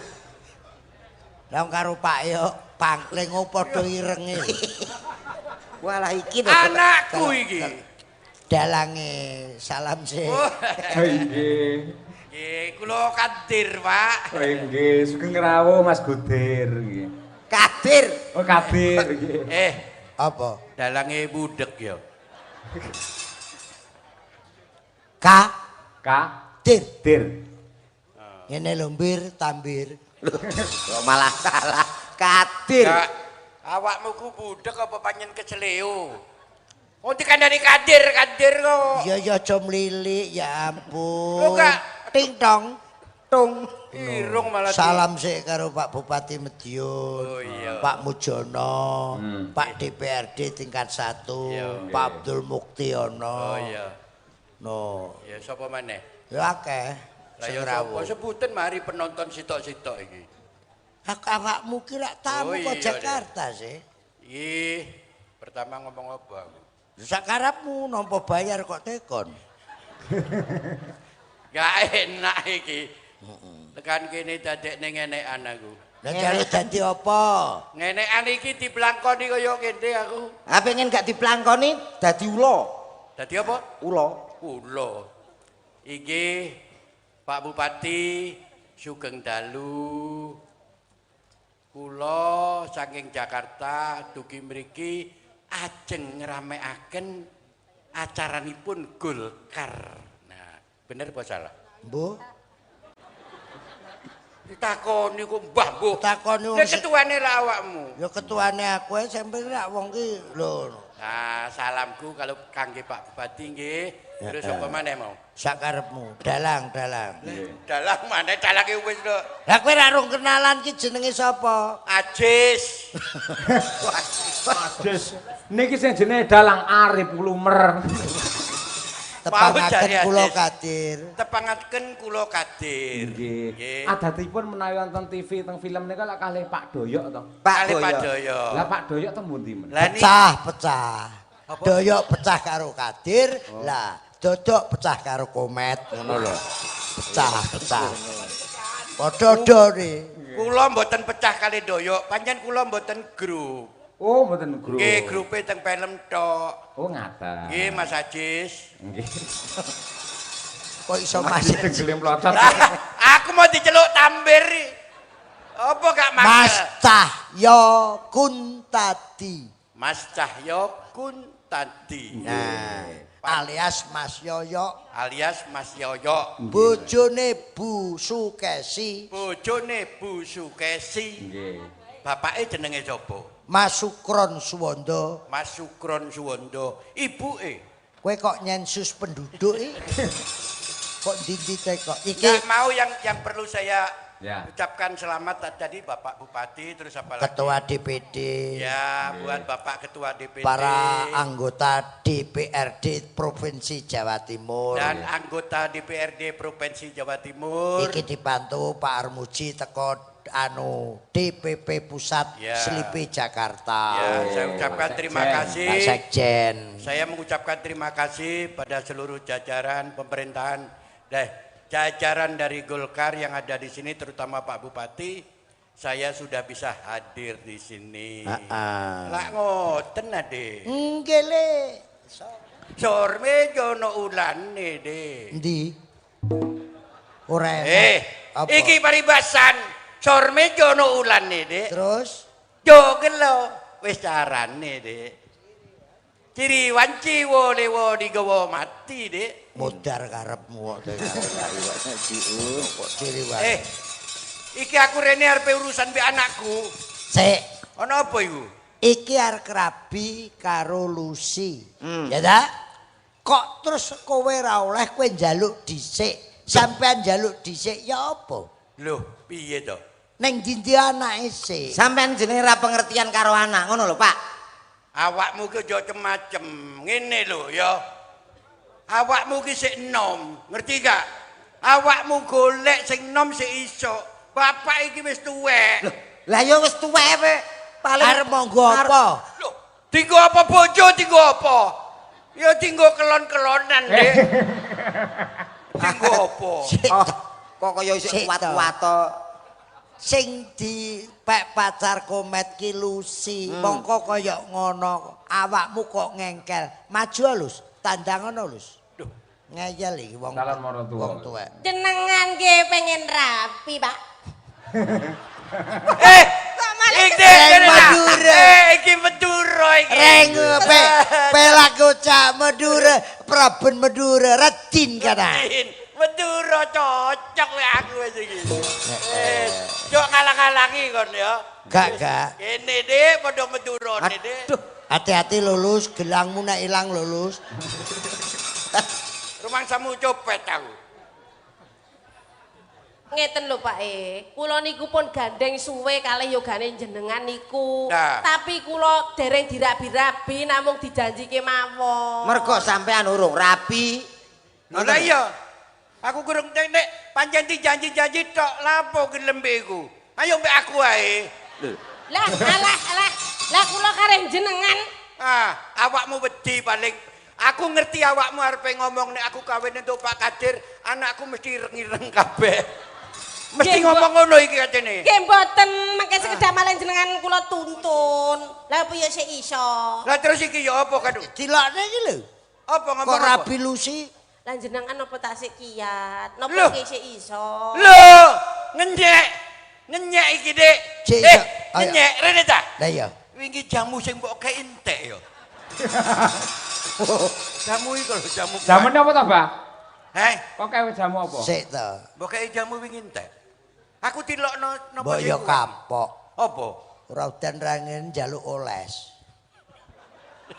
Lah karo Pak yo pangkling padha irenge.
Walah iki lho.
Anakku iki.
Dalange salam sih.
Oh,
Oh, nggih.
nggih, kula kadir, Pak.
Oh, nggih, sugeng rawuh Mas Gudir nggih.
Kadir.
Oh, Kadir nggih.
Eh,
Apa?
dalange budek ya.
K
K
dir.
Dir.
Ngene lho mbir tambir.
Loh, kok malah salah. Kadir.
Ya, Awakmu ku budek apa pancen keseleo? Wong dikandani kadir, kadir kok.
Ya ya aja mlilik, ya ampun.
Lho, Kak.
Ting tong.
Tung.
Irung malah
Salam sik karo Pak Bupati Madiun,
Oh, iya.
Pak Mujono, Pak DPRD tingkat 1, Pak Abdul Muktiono.
Oh iya.
No,
Ya sapa maneh?
ya akeh
Lah
sing
ya sapa
rawuh.
sebutan mari penonton sitok-sitok iki.
Aku awakmu ki lak tamu
Oh,
kok
iya,
Jakarta sih.
Ih, pertama ngomong apa aku?
Sakarepmu nampa bayar kok tekon.
Gak enak iki. Tekan kene dadekne ngenekan aku.
Lah jaluk dadi apa?
Ngenekan iki diblangkoni kaya kene aku.
Ah pengen gak diplangkoni dadi ula.
Dadi apa?
Ula.
Kula. Iki Pak Bupati Sugeng Dalu. Kula saking Jakarta dugi mriki ajeng ngramekaken acaranipun Golkar. Nah, bener apa salah?
Mbuh,
Ditakoni kok mbah mbuh.
Takoni wong
Lah ketuane lah awakmu.
ya ketuane aku ae sampe rak wong ki lho.
Nah, salamku kalau kangge Pak Bupati nggih. Terus apa maneh mau?
Sakarepmu, dalang, dalang.
Dalang maneh dalange wis lho.
Lah kowe ra rung kenalan ki jenenge sapa?
Ajis.
Des. Niki sing jenenge dalang Arif Lumer.
Tepangaken
jare
kula
Ajis.
Kadir.
Tepangaken kula Kadir.
Nggih. Adatipun menawi wonten TV teng film nika lak kalih Pak Doyok to.
Pak
Kalih Pak
Doyok.
Doyok.
Lah Pak Doyok teng pundi men?
Lah niki
Pecah, pecah. Doyok pecah karo Kadir, lah dodok pecah karo Komet ngono lho. Pecah, pecah. Padha-padha
kula mboten pecah kalih Doyok, pancen kula mboten grup.
Oh, mboten grup.
Nggih, grupe teng film tok.
Oh, ngaten.
Nggih, Mas Ajis.
Nggih.
Kok iso masih
Denggelim plocot.
Lah, aku mau diceluk tambir. Apa gak
Mas
mangkel?
Cahyo Kuntadi.
Mas Cahyo Kuntadi.
Nah, alias Mas Yoyo,
Alias Mas Yoyo.
bojone Bu Sukesi,
Bojone Bu Sukesi.
Nggih.
Bapake jenenge sapa?
Mas Sukron Suwondo.
Mas Sukron Suwondo. Ibuke.
Kowe kok nyensus penduduk iki? Kok ndi-ndi kok? Iki
Nggak mau yang perlu saya
Ya.
ucapkan selamat tadi Bapak Bupati terus apa lagi?
Ketua DPD,
Ya, buat Bapak Ketua DPD
para anggota DPRD Provinsi Jawa Timur.
dan anggota DPRD Provinsi Jawa Timur.
Iki dibantu Pak Armuji teko anu DPP Pusat
Ya.
Selipi Jakarta.
Ya, saya ucapkan
Pak
terima
Sekjen.
kasih.
Pak Sekjen.
Saya mengucapkan terima kasih pada seluruh jajaran pemerintahan deh, jajaran dari Golkar yang ada di sini terutama Pak Bupati. Saya sudah bisa hadir di sini.
Heeh.
Lah ngoten ade.
Nggih le.
Sorme jono ulane de.
Endi? Ora enak.
Eh,
Apa?
iki paribasan. Sorme jono ulane de.
Terus
Jo gelo wis carane de. Ciri wanci wo lewo digawa mati de.
modar karepmu kok. Kok ciri wae.
Eh, iki aku rene arepe urusan mbek anakku.
Sik,
Ana apa iku?
iki arep rabi karo Lucy. Ya ta? Kok terus kowe ra oleh kowe njaluk dhisik. Sampean njaluk dhisik ya apa?
Loh, piye to?
Ning ndi anake sik?
Sampean jenenge ra pengertian karo anak ngono lho, Pak.
Awakmu ki aja macem-macem. Ngene lho ya. Awakmu ki sik enom, ngerti gak? Awakmu golek sing enom sik iso. Bapak iki wis tuwek.
Lah ya wis tuwek we. Paling
Arep monggo apa?
Loh, dinggo apa bojo, dinggo apa? Ya dinggo kelon-kelonan, Dik. Dinggo apa?
Sik
Oh, kok kaya isih
Sik to.
kuat-kuat to.
Sing dipek pacar Komet ki Lucy, mongko kaya ngono, awakmu kok ngengkel. Maju Lus, tandangono Lus.
Duh.
Ngeyel iki wong.
Calon maratuwa.
Wong tuwek.
Jenengan nggih pengen rapi, Pak.
Eh,
Kok malah
iki
Reng
kene ta?
Madura.
Eh, iki Madura iki.
Reng pe pelak gocak Madura, Praben Madura, Radin kana.
Radin. Madura cocok lek aku wis iki. Wis, jok ngalang-alangi kon ya.
Gak, gak.
Kene Dik, padha Madurane Dik.
Aduh,
Hati-hati lulus, gelangmu nek ilang lulus.
Rumangsamu copet aku.
Ngeten lho Pak E, kula niku pun gandeng suwe kalih yogane jenengan niku.
Nah.
Tapi kula dereng dirabi-rabi namung dijanjike mawon.
Mergo sampean urung rabi.
Lho lah iya. Aku kurang nek pancen dijanji-janji tok lapo gelem iku. Ayo mbek aku ae.
Lah alah alah, lah kula kareh jenengan.
Ah, awakmu wedi paling. Aku ngerti awakmu arepe ngomong nek aku kawin entuk Pak Kadir, anakku mesti ireng-ireng kabeh. Mesti
Nggih,
ngomong ngono iki katene.
Nggih mboten, mangke sekedhap malih jenengan kula tuntun. Lah piye sik iso?
Lah terus iki ya apa kadung?
Dilokne iki lho.
Apa ngomong
Kok
apa?
rabi Lucy?
Lah jenengan napa tak sik kiat?
Loh.
Napa nggih sik iso?
Lho, ngenyek. Ngenyek iki, Dik.
Cik, iso. Ayo.
Ngenyek rene ta?
Lah iya.
Wingi jamu sing mbok kei entek ya. Jamu iku lho, jamu.
Jamune apa to, Mbah?
Heh,
Kok kae jamu apa?
Sik to.
mbok kei jamu wingi entek. Aku tilokno napa
Mbok yo
iku?
kapok.
Apa?
Ora udan rangen njaluk oles.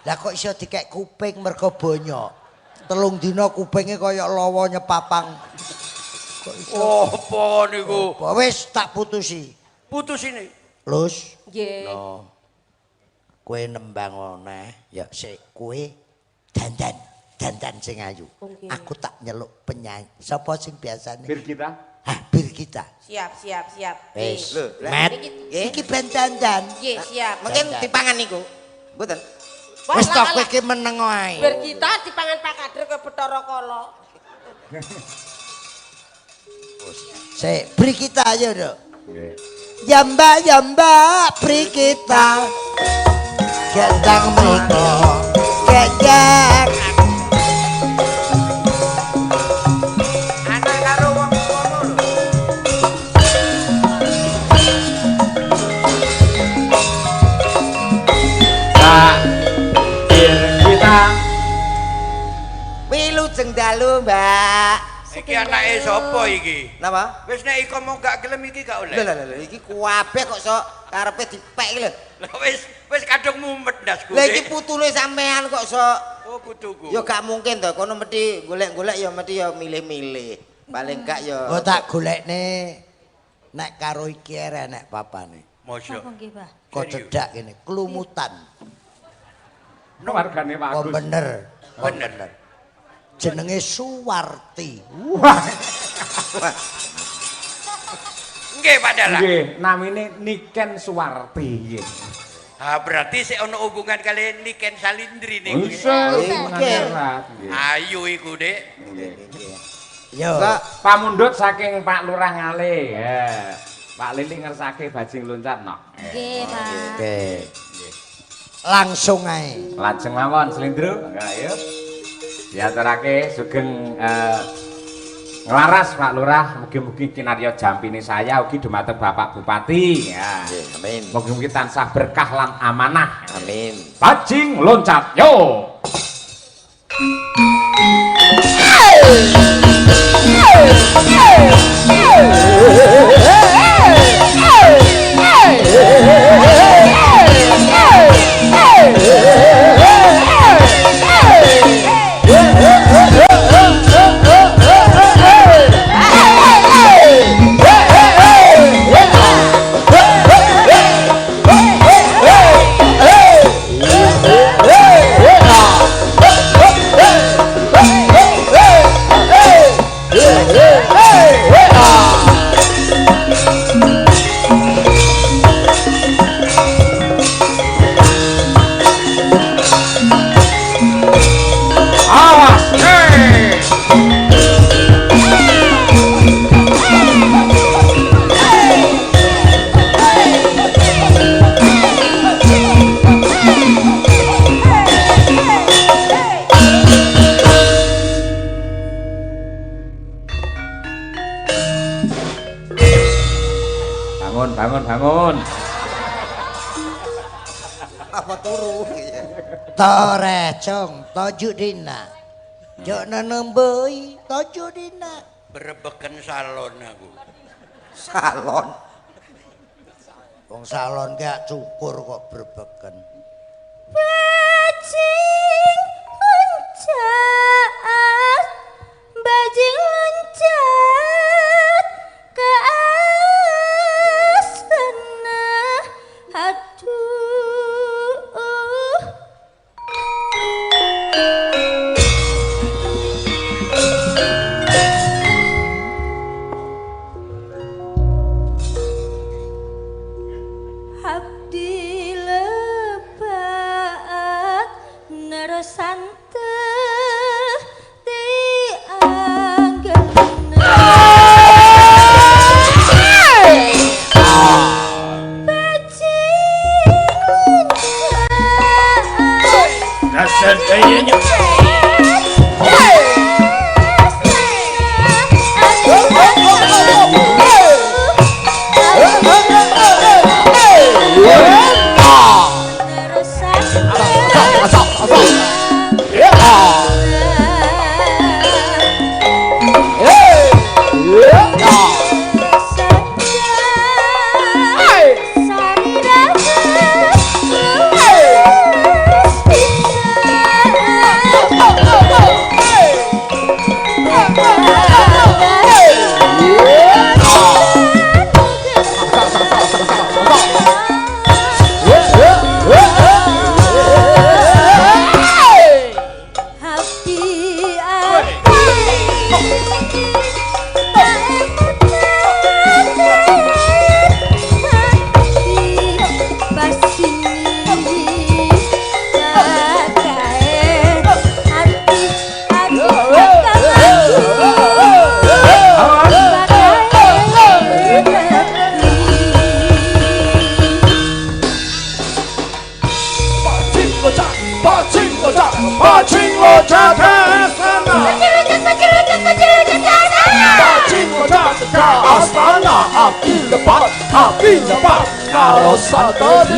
Lah kok iso dikek kuping mergo bonyok. 3 dina kupinge kaya lawa nyepapang. Kok iso?
Apa niku?
Apa wis tak putusi.
Putus ini.
Lus,
Nggih.
no. Kowe nembang oneh, ya sik kowe dandan, dandan sing ayu.
Oke.
Aku tak nyeluk penyanyi. Sapa sing biasane?
Birgita.
Hah, Birgita.
Siap, siap, siap.
Wis.
Lho, lah,
Met.
niki-
Iki ben dandan.
Nggih, siap.
Mungkin
Dandan.
dipangan niku. Mboten.
Wah,
Wis
lah,
to
lah.
kowe iki meneng wae.
Birgita dipangan Pak Kadir ke Bathara Kala.
Sik, Birgita ayo, Nduk.
Nggih.
Ya mbak, ya mbak, Birgita. Gendang mriko. Gejek.
Anak karo wong ngono lho.
Pak Birgita.
Wilujeng dalu, Mbak.
Iki anake sapa iki?
Napa?
Wis nek iko mau gak gelem iki gak oleh.
Lho lho lho iki kuabeh kok sok karepe dipek iki lho.
Lah wis kadung mumet ndasku.
Lah iki putune sampean kok sok
Oh putuku.
ya gak mungkin to kono mesti golek-golek ya mesti ya milih-milih. Paling gak ya
Oh tak golekne nek karo iki ere nek papane.
Mosok.
Napa nggih, Pak?
Kok cedak kene, klumutan.
Wargane Pak
Kok
Agus.
bener. Kok
Bener.
bener. Jenenge Suwarti.
Wah,
Nggih Pak Dalang.
nggih, namine Niken Suwarti nggih.
Ah berarti sik ono hubungan kali Niken Salindri niku.
Bisa,
Nggih.
nggih.
Ayu iku, Dik.
Nggih.
Yo.
Mbak,
Pamundhut saking Pak Lurah Ngale. Ya. Pak Lili ngersake bajing loncat no.
Nggih, Pak.
Oke. Langsung ae.
Lajeng mawon Slendro. Ayo. Diaturake sugeng nglaras Pak Lurah, mugi-mugi kinarya jampine saya ugi dumateng Bapak Bupati. Ya.
Nggih, amin.
Mugi-mugi tansah berkah lan amanah.
Amin.
Bajing loncat yo. Awas. Hey. Bangun, bangun, bangun.
Apa turu?
Torecong toju dina. Jok nenembei toju dina.
Berebeken salon aku.
Salon.
Wong salon gak cukur kok berebeken.
Bajing loncat, bajing loncat ke astana. Aduh. Abdi lebat nerosante ti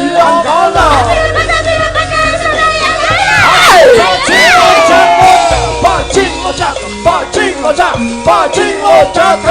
anggena. Bajing loncat.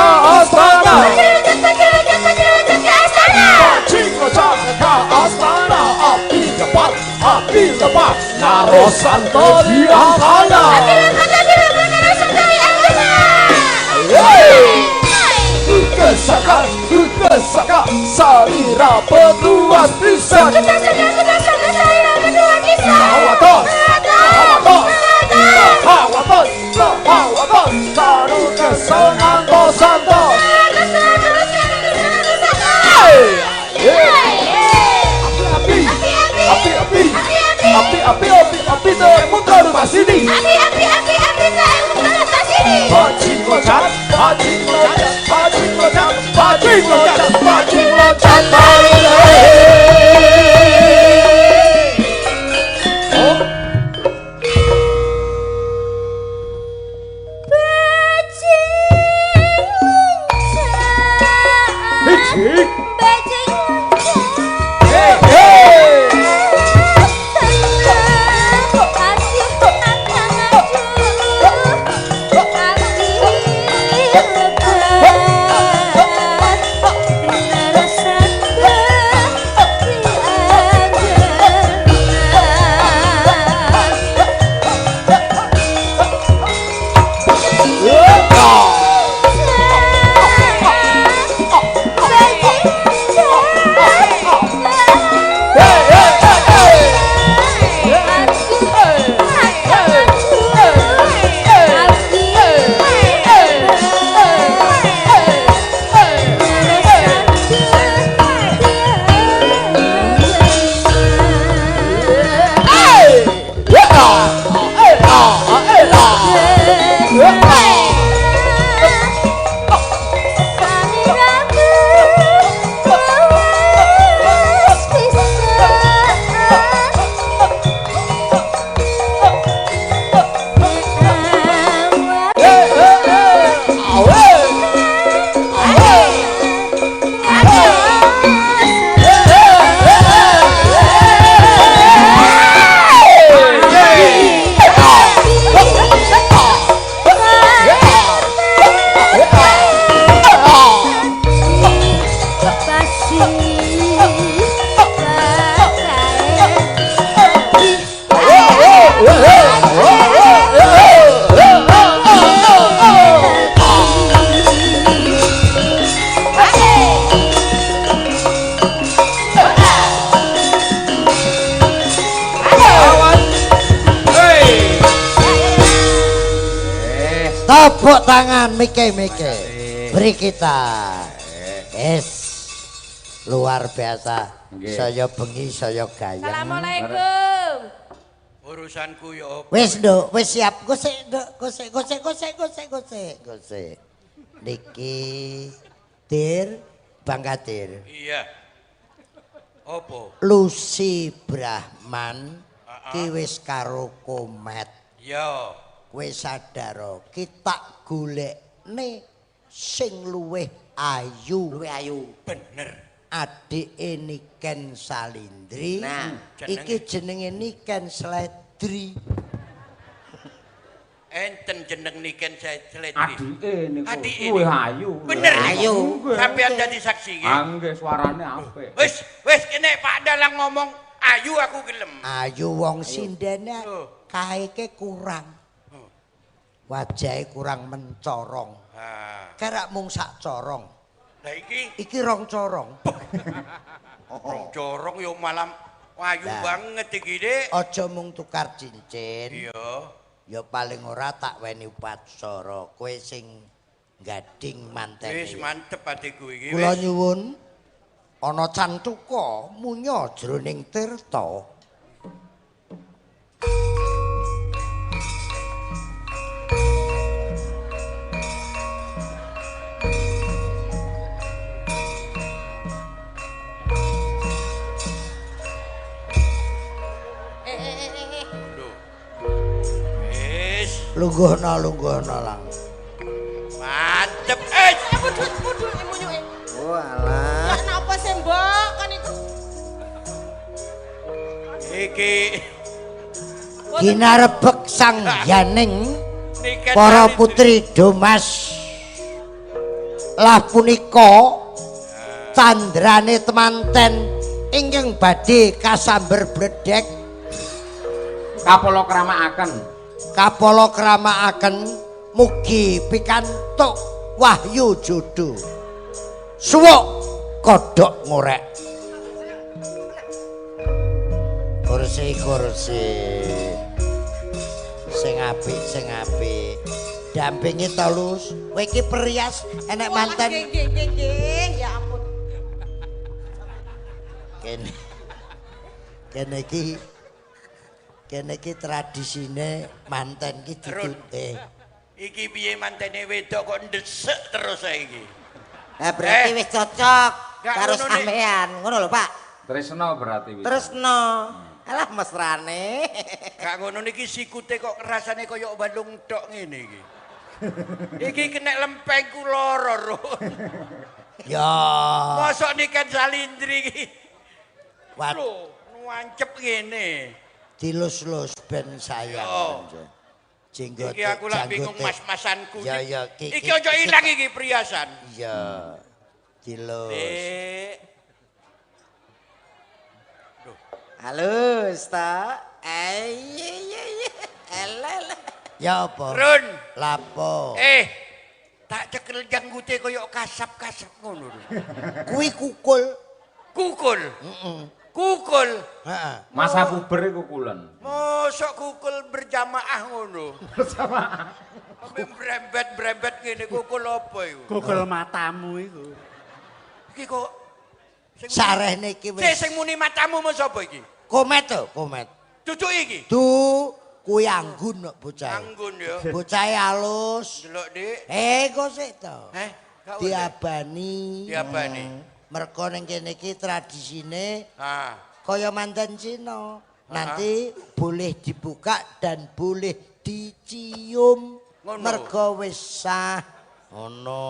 Tepuk tangan Mike Mike. Beri kita. Es. Luar biasa.
Nggih.
Saya bengi, saya gayeng.
Assalamualaikum.
Urusanku ya apa?
Wis, Nduk, wis siap. Gosek, Nduk, gosek, gosek, gosek, gosek, gosek, gosek. Niki Tir, Bang Kadir.
Iya. Apa?
Lucy Brahman ki wis karo Komet.
Ya.
Kowe sadar ki tak golekne sing luwih ayu.
Luwih ayu.
Bener.
Adike Niken Salindri.
Nah,
iki jenenge Niken Sledri.
Enten jeneng Niken Sledri.
Adike niku
Adike
luwih
niku.
ayu.
Bener.
Ayu.
Sampeyan dadi saksi nggih.
Ah nggih suarane apik.
Wis, wis kene Pak Dalang ngomong ayu aku gelem.
Ayu wong sindene
Oh.
kaeke kurang. Wajahe kurang mencorong.
Ha.
Kerak mung sak corong.
Lah iki
Iki rong corong.
rong corong yo malam ayu
Lah.
banget iki, Dik.
Aja mung tukar cincin.
Iya.
Ya paling ora tak weni upacara. Kowe sing gading mantene.
Wis mantep atiku iki.
Kula
wis.
nyuwun ana cantuka munya jroning tirta.
Eh eh eh eh, eh.
Lho. Wis
Lungguhna lungguhna lang.
mantep. Eh,
Mudhun mudhun munyuke.
Oh alah.
Ya napa sih, Mbok? Kan iku.
iki
Ginarebek sang yaning
Niken
para
Salindri.
putri Domas. Lah punika candrane temanten ingkang badhe kasamber bledek
Kapala kramakaken.
kapala kramakaken mugi pikantuk wahyu jodo. Suwuk kodhok ngorek. Kursi kursi. Sing apik sing apik. Dampingi to Lus. Kowe iki perias enek manten.
Nggih nggih nggih nggih. Ya ampun.
Kene. Kene iki kene iki tradisine manten iki
Run.
ditute.
Iki piye mantene wedok kok ndesek terus saiki.
Lah berarti
Eh.
wis cocok
Gak
karo
ngono, Dik.
sampean. Ngono lho, Pak.
Tresna berarti wis.
Tresno. Alah mesrane.
Gak ngono niki sikute kok rasane kaya balung tok ngene iki. Iki kena lempengku loro, Run.
Ya.
Mosok Niken Salindri iki.
Wat
Lho, nuancep ngene.
dilus-lus ben sayang.
Yo.
Jenggote.
Iki aku lak bingung
janggote.
mas-masanku.
Ya ya ki-
Iki aja ilang iki priasan.
Iya. Dilus.
Dik.
Halus ta. Eh iya iya iya. Elele.
Ya apa?
Run.
Lapo?
Eh, tak cekel janggute kaya kasap-kasap ngono lho.
Kuwi kukul.
Kukul. Kukul.
Heeh.
Masa puber iku kulen.
Mosok kukul berjamaah ngono.
Bersama.
Sampe brembet-brembet ngene kukul apa iku?
Google matamu iku.
Iki kok sing
Sarehne iki
Sing
wis.
sing muni matamu mun sapa iki?
Komet to, komet.
Cucu iki.
Du kuwi anggun kok bocah.
Anggun ya.
Bocah halus.
Delok, Dik.
Eh, kok sik to?
Heh, gak oleh.
Diabani.
Diabani.
Mergo ning kene iki tradisine
Ah,
kaya manten Cina. Nanti boleh dibuka dan boleh dicium.
Ngono.
Mergo wis sah. Ngono.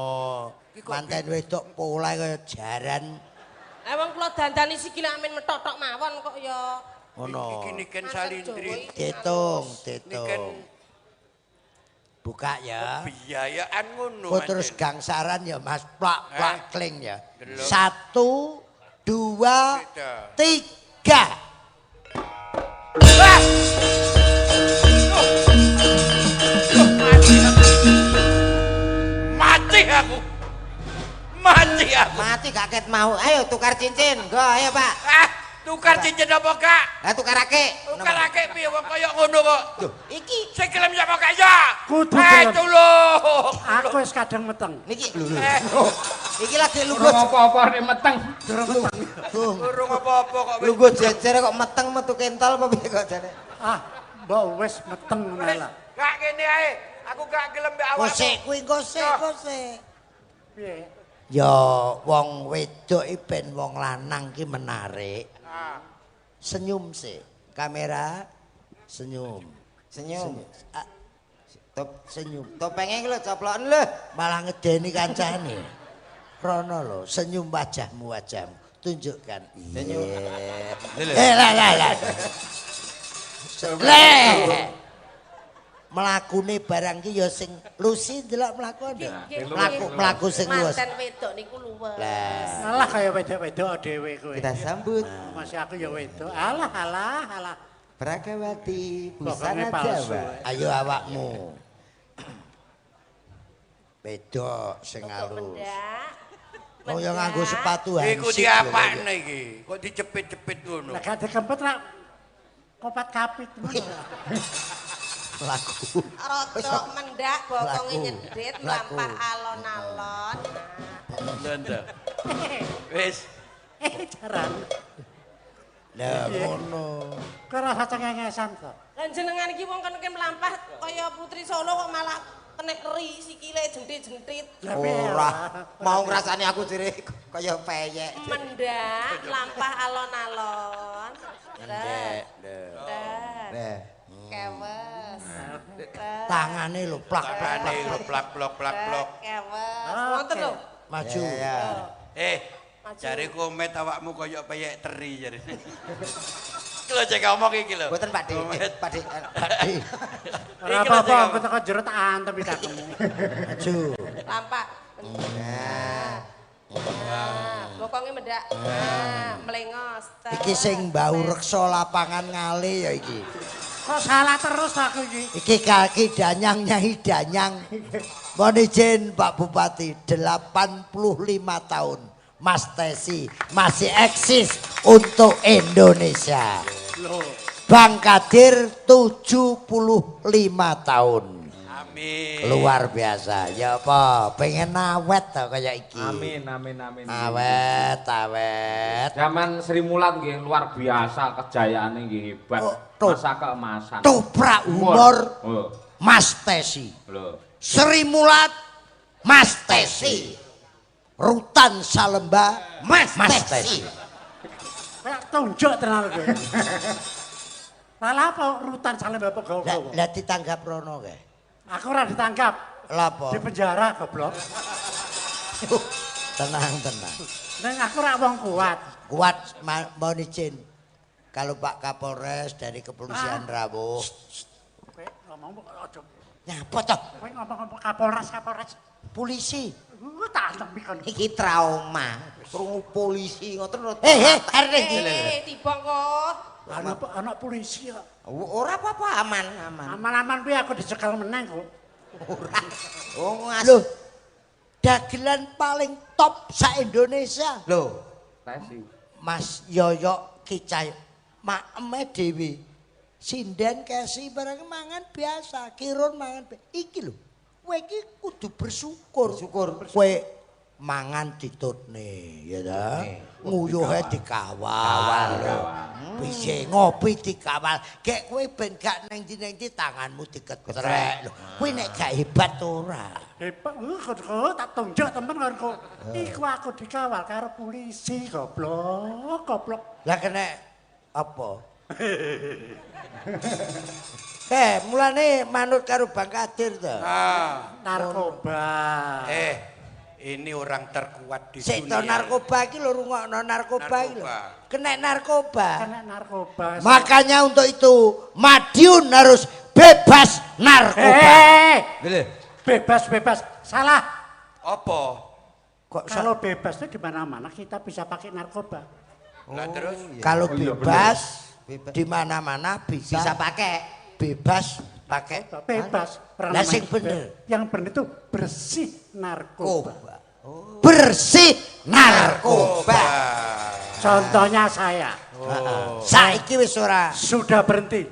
Iki kok
Manten wedok polahe kaya jaran.
Lah wong kula dandani sikile amin methothok mawon kok ya.
Ngono.
iki Niken
Manten
Salindri.
Jawa iki
Ditung,
Niken
ditung. Buka ya.
biayaan ngono.
Kok terus
manten.
gangsaran ya Mas, plak plak
Eh.
kling ya.
Delok.
1 2
Tiga.
3.
Wah! Loh. Loh, mati aku. Mati aku. Mati aku.
Mati gak ket mau. Ayo tukar cincin. Go ayo, Pak.
Ah, Tukar cincin apa gak?
Lah tukarake.
Tukarake piye wong kaya ngono kok.
Loh, iki
Sing gelem sapa gak ya?
Kudu
Eh,
gelem.
tulung.
Aku wis kadang meteng.
niki lho lho.
Eh.
Iki lagi
Urung
lungguh
apa-apa nek meteng.
Urung apa-apa kok wis.
lungguh jejer kok meteng metu kentol apa piye kok jane.
Ah, mbok wis meteng ngono
Wis,
lah.
gak kene ae. Aku gak gelem mbek awakmu.
Kosek kuwi kosek kosek.
Piye?
Ya wong wedok iki ben wong lanang ki menarik.
Ah.
Senyum sih. Kamera senyum.
Senyum.
Ah,
Top
senyum.
topenge iki lho coploken lho.
Malah ngedeni kancane. Rono lho, senyum wajahmu wajahmu. Tunjukkan.
Senyum.
Eh lah lah lah. Le. Mlakune barang ki ya sing Lucy ndelok mlakune. Mlaku mlaku sing luwes.
Manten wedok niku luwes.
Lah.
Alah kaya wedok-wedok dhewe kowe.
Kita sambut
Masih aku ya wedok. Alah alah alah.
Pragawati
Pokoknya
busana
palsu.
Jawa.
Ayo awakmu. Wedok sing
Untuk
halus.
mendak.
Oh ya nganggo sepatu
Iku
hansip.
diapakne iki? Kok dicepit-cepit ngono?
Lah gak dikempet ra kopat kapit ngono.
Mlaku.
Rodok mendak bokonge
Laku.
nyedit
Laku.
mlampah alon-alon.
Lho. Wis.
Eh jaran.
Lah ngono.
Kowe rasa cengengesan to.
Lah jenengan iki wong kene mlampah kaya putri Solo kok malah kenek ri sikile jentit-jentit.
Lah piye,
Ora mau ngrasani aku jere kaya peyek.
Mendak mlampah alon-alon.
Ndek.
Ndek.
Nah,
Kewes.
Tangane lho plak plak
Tangane
plak.
lho plak plok plak plok.
Kewes. Ngoten lho.
Maju.
Ya, ya.
Eh,
Maju.
jare komet awakmu kaya peyek teri jare. Iki lho cek ngomong iki lho.
Mboten Pak De.
Komet.
Pak De.
Ora
Iki lho,
apa-apa
cek
aku teko jero tak antem cangkemmu.
Maju.
Lampak. Nah. Nah, bokonge mendak. Nah, melengos.
Iki sing bau reksa lapangan ngale ya iki.
Kok salah terus aku iki.
Iki kaki danyang nyai danyang. Mohon izin Pak Bupati 85 tahun Mas Tesi masih eksis untuk Indonesia.
Loh,
Bang Kadir 75 tahun.
Amin.
Luar biasa. Ya apa? Pengen awet to kaya iki.
Amin amin amin.
Awet, awet.
Zaman Sri Mulat nggih luar biasa kejayaane nggih hebat.
Oh, tuh.
Masa keemasan.
Toprak humor
Oh,
Mas Tesi.
lho.
Sri Mulat Mas Tesi. Rutan Salemba
Mas
Mas
Tesi.
Tesi.
kayak tunjuk tenan kowe. Lah apa rutan salem bapak
Lah
gawa-gawa.
lah ditanggap rono kae.
Aku ora ditangkap.
Lah apa?
Di penjara goblok.
Tenang, tenang.
Neng aku ora wong kuat.
Kuat mohon izin. Kalau Pak Kapolres dari Kepolisian Rawuh.
Kowe ngomong aja.
Nyapa toh?
Kowe ngomong-ngomong Kapolres Kapolres.
Polisi.
Tak antem kon.
Iki trauma. Krungu polisi ngoten lho.
Eh, eh, arek iki.
Eh, tiba kok.
Ana ana polisi kok.
Ora apa-apa aman, aman.
Aman-aman piye aku dicekel meneng kok.
Ora. Oh ngas.
Loh. Dagelan paling top sa Indonesia.
Lho,
Tesi.
Mas Yoyok Kicay maeme dhewe. Sinden kesi barang mangan biasa, kirun mangan iki lho. Kowe iki kudu bersyukur.
Bersyukur.
Kowe mangan ditutne, ya ta? Nguyuhe dikawal. lho. Piye ngopi dikawal. Gek kowe ben gak neng ndi-neng ndi tanganmu diketrek lho. Kowe nek gak hebat ora.
Hebat, kok tak tunjuk temen kon kok. Iku aku dikawal karo polisi goblok, goblok.
Lah kena apa? Mulane manut karo Bang Kadir to.
Ah.
Narkoba.
Eh, ini orang terkuat di
Sik to
dunia.
narkoba iki lho rungokno narkoba iki lho.
Narkoba.
Kena narkoba.
Kena narkoba.
Makanya untuk itu Madiun harus bebas narkoba.
Eh, bebas bebas. Salah.
Apa?
Kok
Kalau bebas itu di mana-mana kita bisa pakai narkoba.
Lah terus
kalau
Oh iya,
bebas
Bebas.
di mana-mana bisa,
Bisa pakai.
bebas pakai
Bebas. Orang
Lah
namanya
sing bener.
Yang bener itu bersih narkoba.
bersih narkoba.
Narkoba.
Contohnya saya.
Oh. Saiki wis ora.
Sudah berhenti.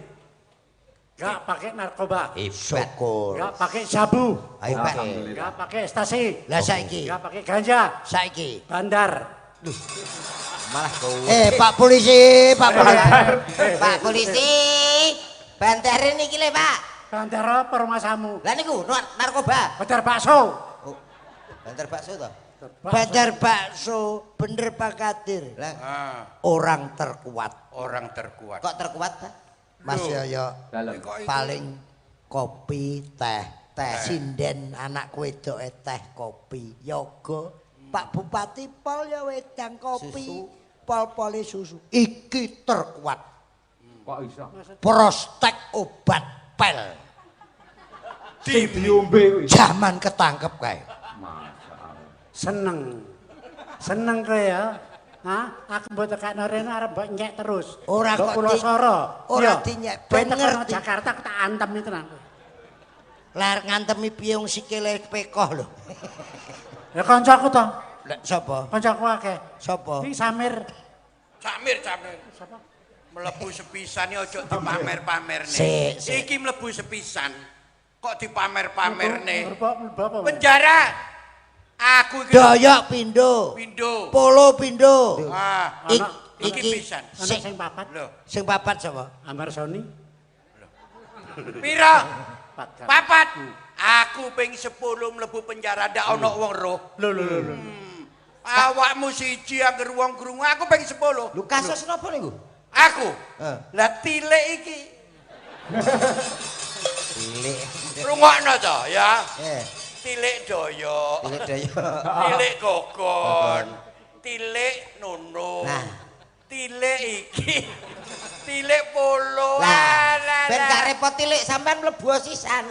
Enggak pakai narkoba.
Syukur.
Enggak pakai sabu.
Ayo Pak.
Enggak pakai ekstasi.
Lah saiki.
Enggak pakai ganja.
Saiki.
Bandar.
Duh. Malah kowe.
Pak polisi, Pak polisi.
Pak polisi. Bandare niki lho, Pak.
Bandar apa rumahmu?
Lah niku narkoba.
Bandar bakso.
Oh. Bandar bakso to?
Bandar bakso, bener Pak Kadir.
Lah,
orang terkuat.
Orang terkuat.
Kok terkuat, Pak?
Mas Yoyo paling kopi, teh, teh. Sinden anak wedoke teh kopi, yoga. Pak Bupati pol ya wedang kopi, pol-pole susu. Iki terkuat.
Kok iso?
Prospek obat pel.
Sing diombe kuwi.
Zaman ketangkep kae.
Seneng. Seneng kowe ya. Hah? Aku mbok tekakno rene arep mbok nyek terus.
Ora kok
kula soro.
Ora dinyek. Ben ngerti.
Jakarta tak antem iki tenan.
Lah ngantemi piye wong sikile pekoh lho.
Ya kancaku to.
Lah sapa?
Kancaku akeh.
Sapa?
Iki Samir.
Samir, Samir.
Sapa?
Mlebu sepisan iki aja dipamer-pamerne. Iki mlebu sepisan kok dipamer-pamerne. Penjara. Aku iki
Doyok pindho.
Pindho.
Polo pindho.
Ah, iki pisan.
Sing papat.
Lho,
sing papat sapa?
Amar Soni.
Pira? Papat. Aku ping 10 mlebu penjara ndak ana wong roh.
Lho lho lho.
Awakmu siji angger wong krungu aku ping 10.
Lho kasus napa niku?
Aku. Lah tilik iki.
Tilik.
Rungokno to ya. Tilik doyok,
tilik doyok,
tilik gogon, tilik nono, tilik iki, tilik polo.
Lah, ben gak repot tilik sampean mlebu sisan.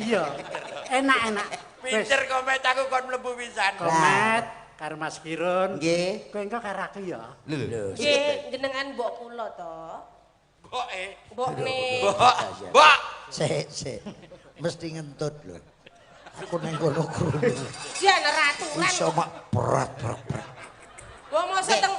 Iya, enak-enak.
Pinter komet aku kon mlebu pisan.
Komet karo Mas Kirun.
Nggih.
Kowe engko karo aku ya.
Lho.
Nggih, jenengan mbok kula to.
Mboke.
Mbokne.
Mbok. Mbok.
Sik, sik. Mesti ngentut lho. Aku nang kono krungu.
Jan raturan.
Iso mak berat berat.
Wong mosok teng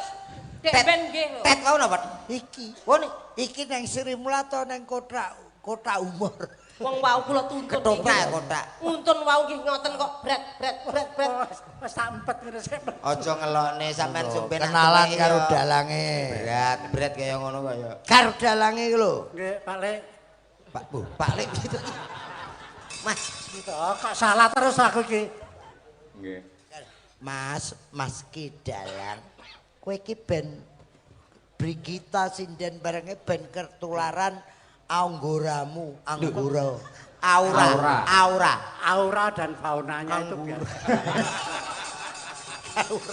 Dek ben nggih lho.
Tet wau napa?
Iki.
Wo
iki nang Sri Mulato nang kota umur.
Wong wau kula tuntun.
Ketoprak kotak.
Nuntun wau nggih ngoten kok berat berat berat berat.
Wis tak empet ngene sik.
Aja ngelokne sampean sumpen
kenalan karo dalange.
Berat berat kaya ngono kaya.
Karo dalange iki lho.
Nggih, Pak Lek.
Pak Bu, Pak Lek gitu. Mas,
kok salah terus aku iki.
Nggih.
Mas, Mas Ki Dalang. Kowe iki ben Brigita sinden barenge ben ketularan anggoramu, anggora.
Aura, aura,
aura dan faunanya itu biar.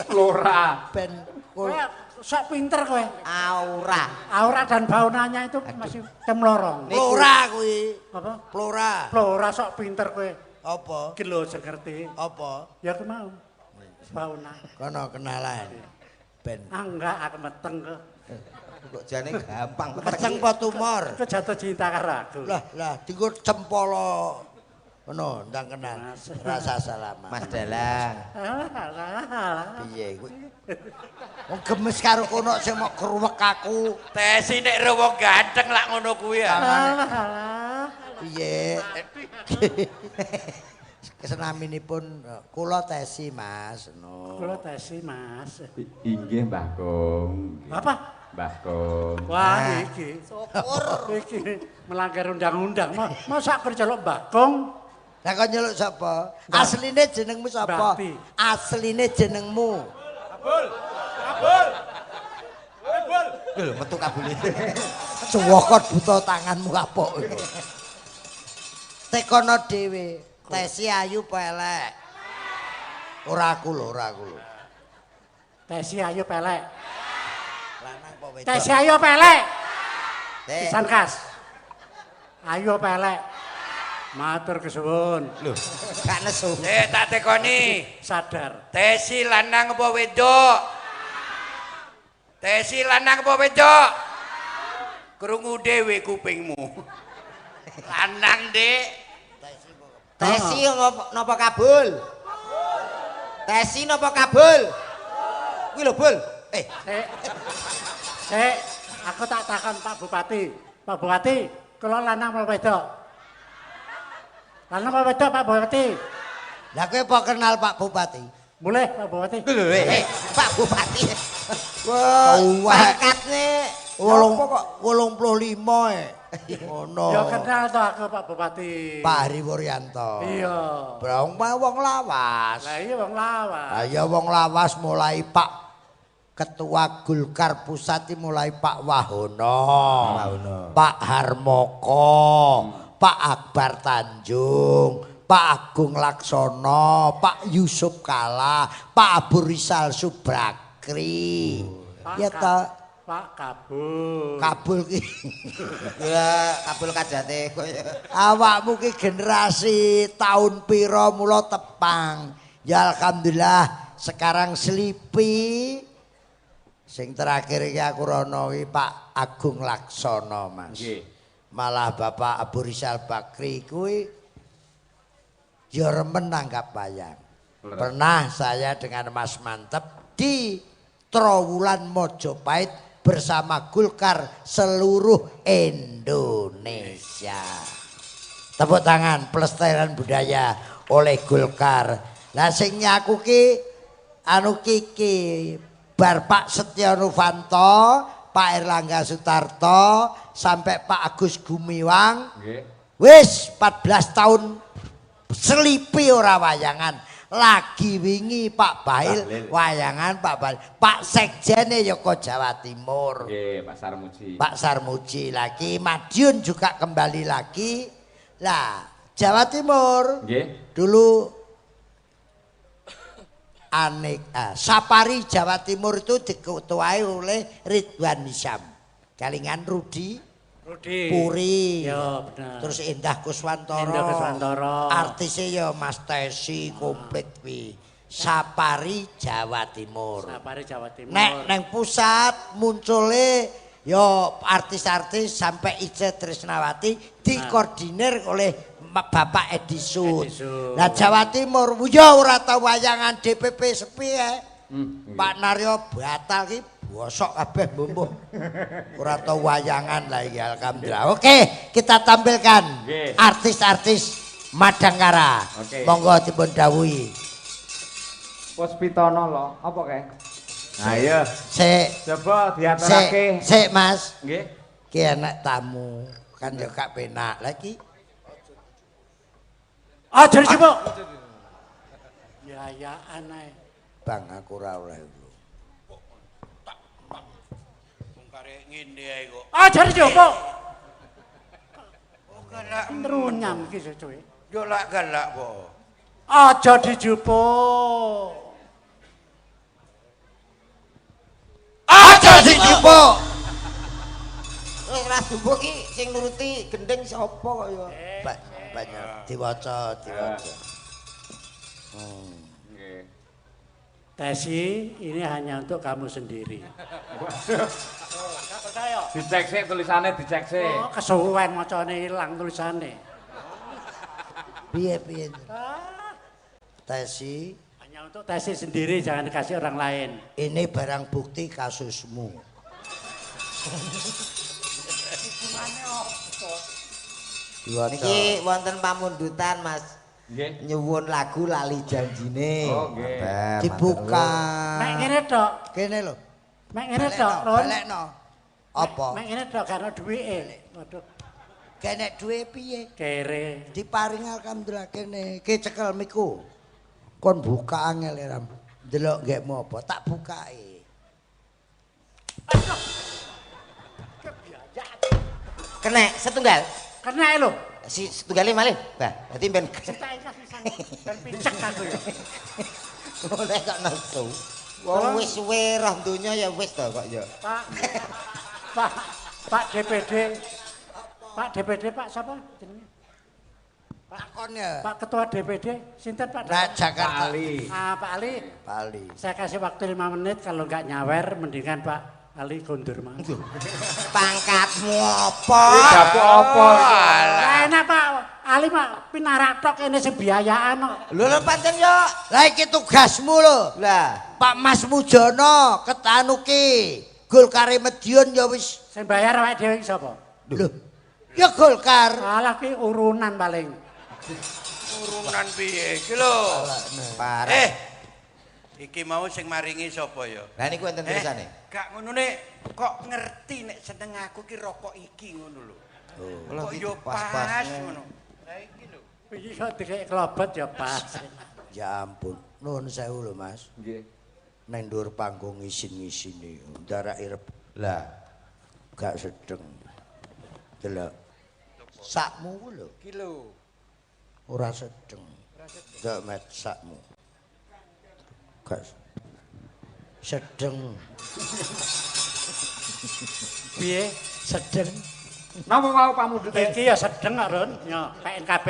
Flora.
Ben
kowe sok pinter kowe.
Aura.
Aura dan faunanya itu masih cemlorong.
Flora kuwi.
Apa?
Flora.
Flora sok pinter kowe.
Apa?
Iki lho sing ngerti.
Apa?
Ya aku mau. Fauna.
Kono kenalan. Ben.
Ah enggak aku meteng kok.
Kok jane gampang
meteng apa tumor?
Kok jatuh cinta karo aku.
Lah lah dienggo cempolo. Ngono ndang kenal. Rasa salaman.
Mas Dalang.
Piye kowe? Wong gemes karo kono sing mok kruwek aku.
Tesi nek ro wong ganteng lak ngono kuwi ya.
Piye? Kesenaminipun kula Tesi Mas. No.
Kula Tesi Mas.
Inggih Mbah Kong.
Apa?
Mbah Kong.
Wah iki.
Syukur.
Iki melanggar undang-undang. Masa aku celuk Mbah Kong?
Lah kok nyeluk sapa? Asline jenengmu sapa? Asline jenengmu.
Kabul. Kabul. Kabul.
Lho metu kabule.
Cuwokot buta tanganmu kapok. Tekono dhewe. Tesi ayu apa elek? Ora aku lho, ora aku lho.
Tesi ayu apa elek?
Lanang apa wedok?
Tesi ayu apa elek? Pisan kas. Ayu apa elek? Matur kesuwun.
Lho, gak nesu.
Tak tekoni.
Sadar.
Tesi lanang apa wedok? Tesi lanang apa wedok? Krungu dhewe kupingmu. Lanang, Dik.
Tesi napa kabul? Tesi napa kabul? Kuwi lho, Bul. Eh,
Sik. Sik, aku tak takon Pak Bupati. Pak Bupati, kula lanang apa wedok? Lanang apa wedok Pak Bupati?
Lah kowe apa kenal Pak Bupati?
Boleh Pak Bupati.
Lho, Pak Bupati. Wah, pangkatne
kok 85 e. Ngono.
Ya kenal to aku Pak Bupati.
Pak Hari Wuryanto.
Iya.
Brong wong lawas.
Lah iya wong lawas.
Lah iya wong lawas mulai Pak Ketua Golkar Pusat mulai Pak Wahono, Pak Harmoko, Pak Akbar Tanjung, Pak Agung Laksono, Pak Yusuf Kala, Pak Abu Rizal Subrakri. Ya ta,
Pak Kabul.
Kabul ki.
Ya, Kabul kajate koyo.
Awakmu ki generasi tahun pira mula tepang. Ya alhamdulillah sekarang Slipi. Sing terakhir iki aku rono iki Pak Agung Laksono, Mas.
Nggih.
Malah Bapak Abu Rizal Bakri kuwi ya remen nanggap wayang. Pernah saya dengan Mas Manteb di Trowulan Mojopahit bersama Golkar seluruh Indonesia. Tepuk tangan pelestarian budaya oleh Golkar. Lah sing nyaku ki anu kiki bar Pak Setya Novanto, Pak Erlangga Sutarto, sampai Pak Agus Gumiwang.
Nggih.
Wis 14 tahun Slipi ora wayangan. Lagi wingi Pak Bahlil wayangan Pak Bahlil. Pak Sekjene ya kok Jawa Timur.
Nggih, Pak Sarmuji.
Pak Sarmuji lagi, Madiun juga kembali lagi. Lah, Jawa Timur.
Nggih.
Dulu aneka Sapari Jawa Timur itu diketuai oleh Ridwan Hisam. Kalingan Rudi Puri.
Ya, bener.
Terus Indah Kuswantoro.
Indah Kuswantoro.
Artisnya ya Mas Tesi komplit kuwi. Sapari Jawa Timur.
Sapari Jawa Timur.
Nek neng pusat muncule ya artis-artis sampai Ice Trisnawati dikoordinir oleh Bapak Edi Sud. Lah Jawa Timur ya ora tau wayangan DPP sepi ya. Pak Naryo batal ki bosok kabeh mbuh. Ora tau wayangan lah iki alhamdulillah. Oke, kita tampilkan artis-artis Madangkara.
Oke.
Monggo dipun dawuhi.
Puspitono lho, apa kae? Ayo.
Sik.
Coba diaturake.
Sik, Mas.
Nggih.
Ki enek tamu, kan yo gak penak lagi.
Aja dijupuk. Ya ya aneh.
Bang aku ora oleh lho.
Wong karek ngene ae kok.
Aja dijupuk.
Oh galak
Nrunyam iki sesuwe.
Yo lak galak po.
Aja dijupuk.
Aja dijupuk.
Wis ra jupuk iki sing nuruti gendeng sapa kok ya.
Banyak diwaca, diwaca.
Nggih.
Tesi ini hanya untuk kamu sendiri. Gak percaya.
Dicek sik tulisane, dicek sik.
Oh, kesuwen macane ilang tulisane.
Piye piye. Tesi
hanya untuk Tesi sendiri, jangan dikasih orang lain.
Ini barang bukti kasusmu.
Niki wonten pamundutan, Mas.
Nggih.
Nyuwun lagu Lali Janjine.
Oh, nggih.
Dibuka.
Mek ngene tok.
Kene lho.
Mek ngene tok, Ron.
Balekno. Apa?
Mek ngene tok gak ono duwike. Waduh.
Kene duwe piye?
Kere.
Diparing alhamdulillah kene. Ki cekel miku. Kon buka angel e ram. Delok nggekmu apa? Tak bukake.
Kena setunggal.
Kena lho.
Si setunggale malih. Bah, berarti ben
ben picek aku ya.
Oleh kok nesu. Wong wis suwe roh donya ya wis to kok ya.
Pak. Pak, Pak DPD. Pak DPD Pak sapa jenenge?
Pak ya.
Pak Ketua DPD sinten Pak?
Nah, Jakarta.
Pak Ali.
Ah, Pak Ali.
Pak Ali.
Saya kasih waktu 5 menit kalau enggak nyawer mendingan Pak Ali kondur mah.
Pangkatmu apa?
Dapuk apa?
Lah enak Pak Ali mah pinarak tok kene sing biayaan kok.
Lho lho pancen yo.
Lah iki tugasmu lho.
Lah,
Pak Mas Mujono ketanuki. Golkare Medion ya wis.
Sing bayar awake dhewe iki sapa?
Lho. Ya Golkar.
Alah ki urunan paling.
Urunan piye iki lho?
Parah.
Iki mau sing maringi sapa ya?
Lah niku enten tulisane.
Gak ngono nek kok ngerti nek seneng aku ki rokok iki ngono lho. Kok yo pas ngono. Lah iki lho.
Iki kok dikek klobot ya pas.
Ya ampun, nuwun sewu lho Mas.
Nggih.
Nang dhuwur panggung ngisin-ngisini, ndarak irep.
Lah,
gak sedeng. Delok. Sakmu ku lho.
Iki lho.
Ora sedeng. Delok met sakmu. Gak sedeng.
Piye?
Sedeng.
Napa wau pamundhute?
Iki ya sedeng kok, Run. Yo, PNKB.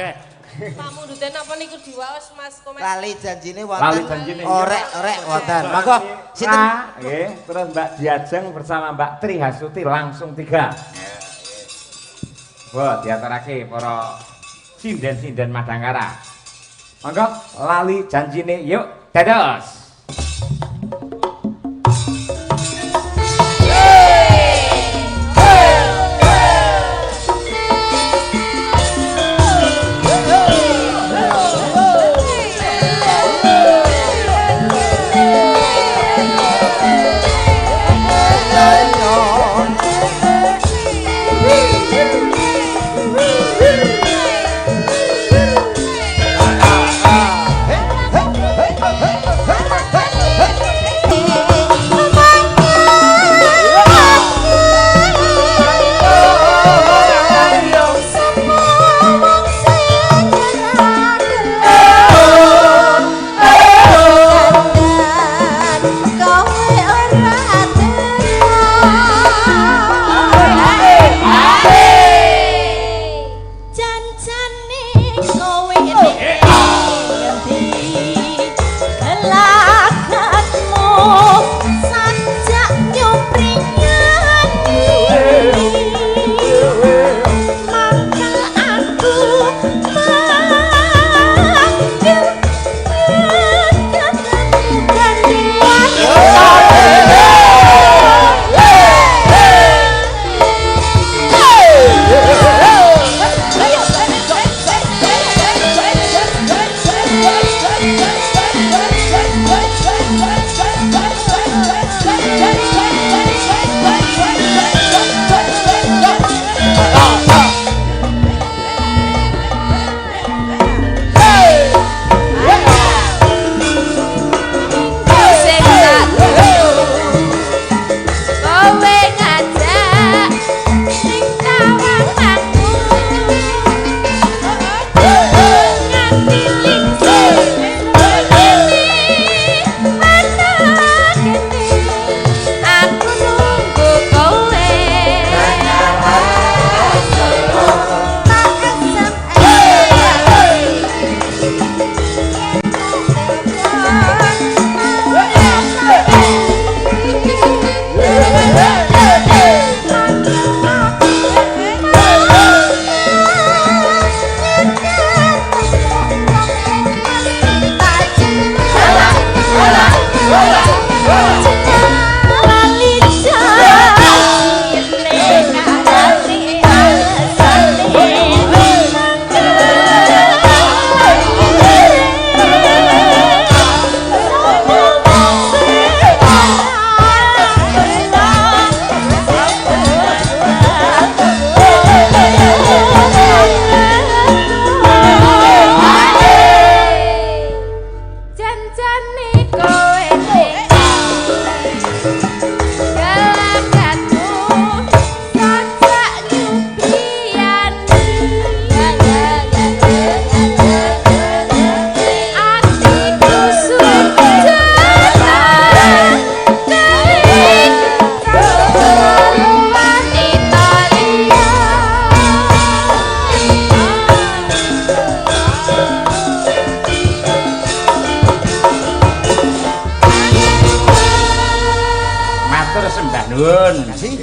Pamundhute napa niku diwaos Mas Komet?
Lali janjine
Lali
wonten.
janjine.
Orek-orek wonten. Monggo sinten?
Nggih, terus Mbak Diajeng bersama Mbak Tri Hastuti langsung 3. Wah, diaturake para sinden-sinden Madangkara. Monggo lali janjine yuk dados.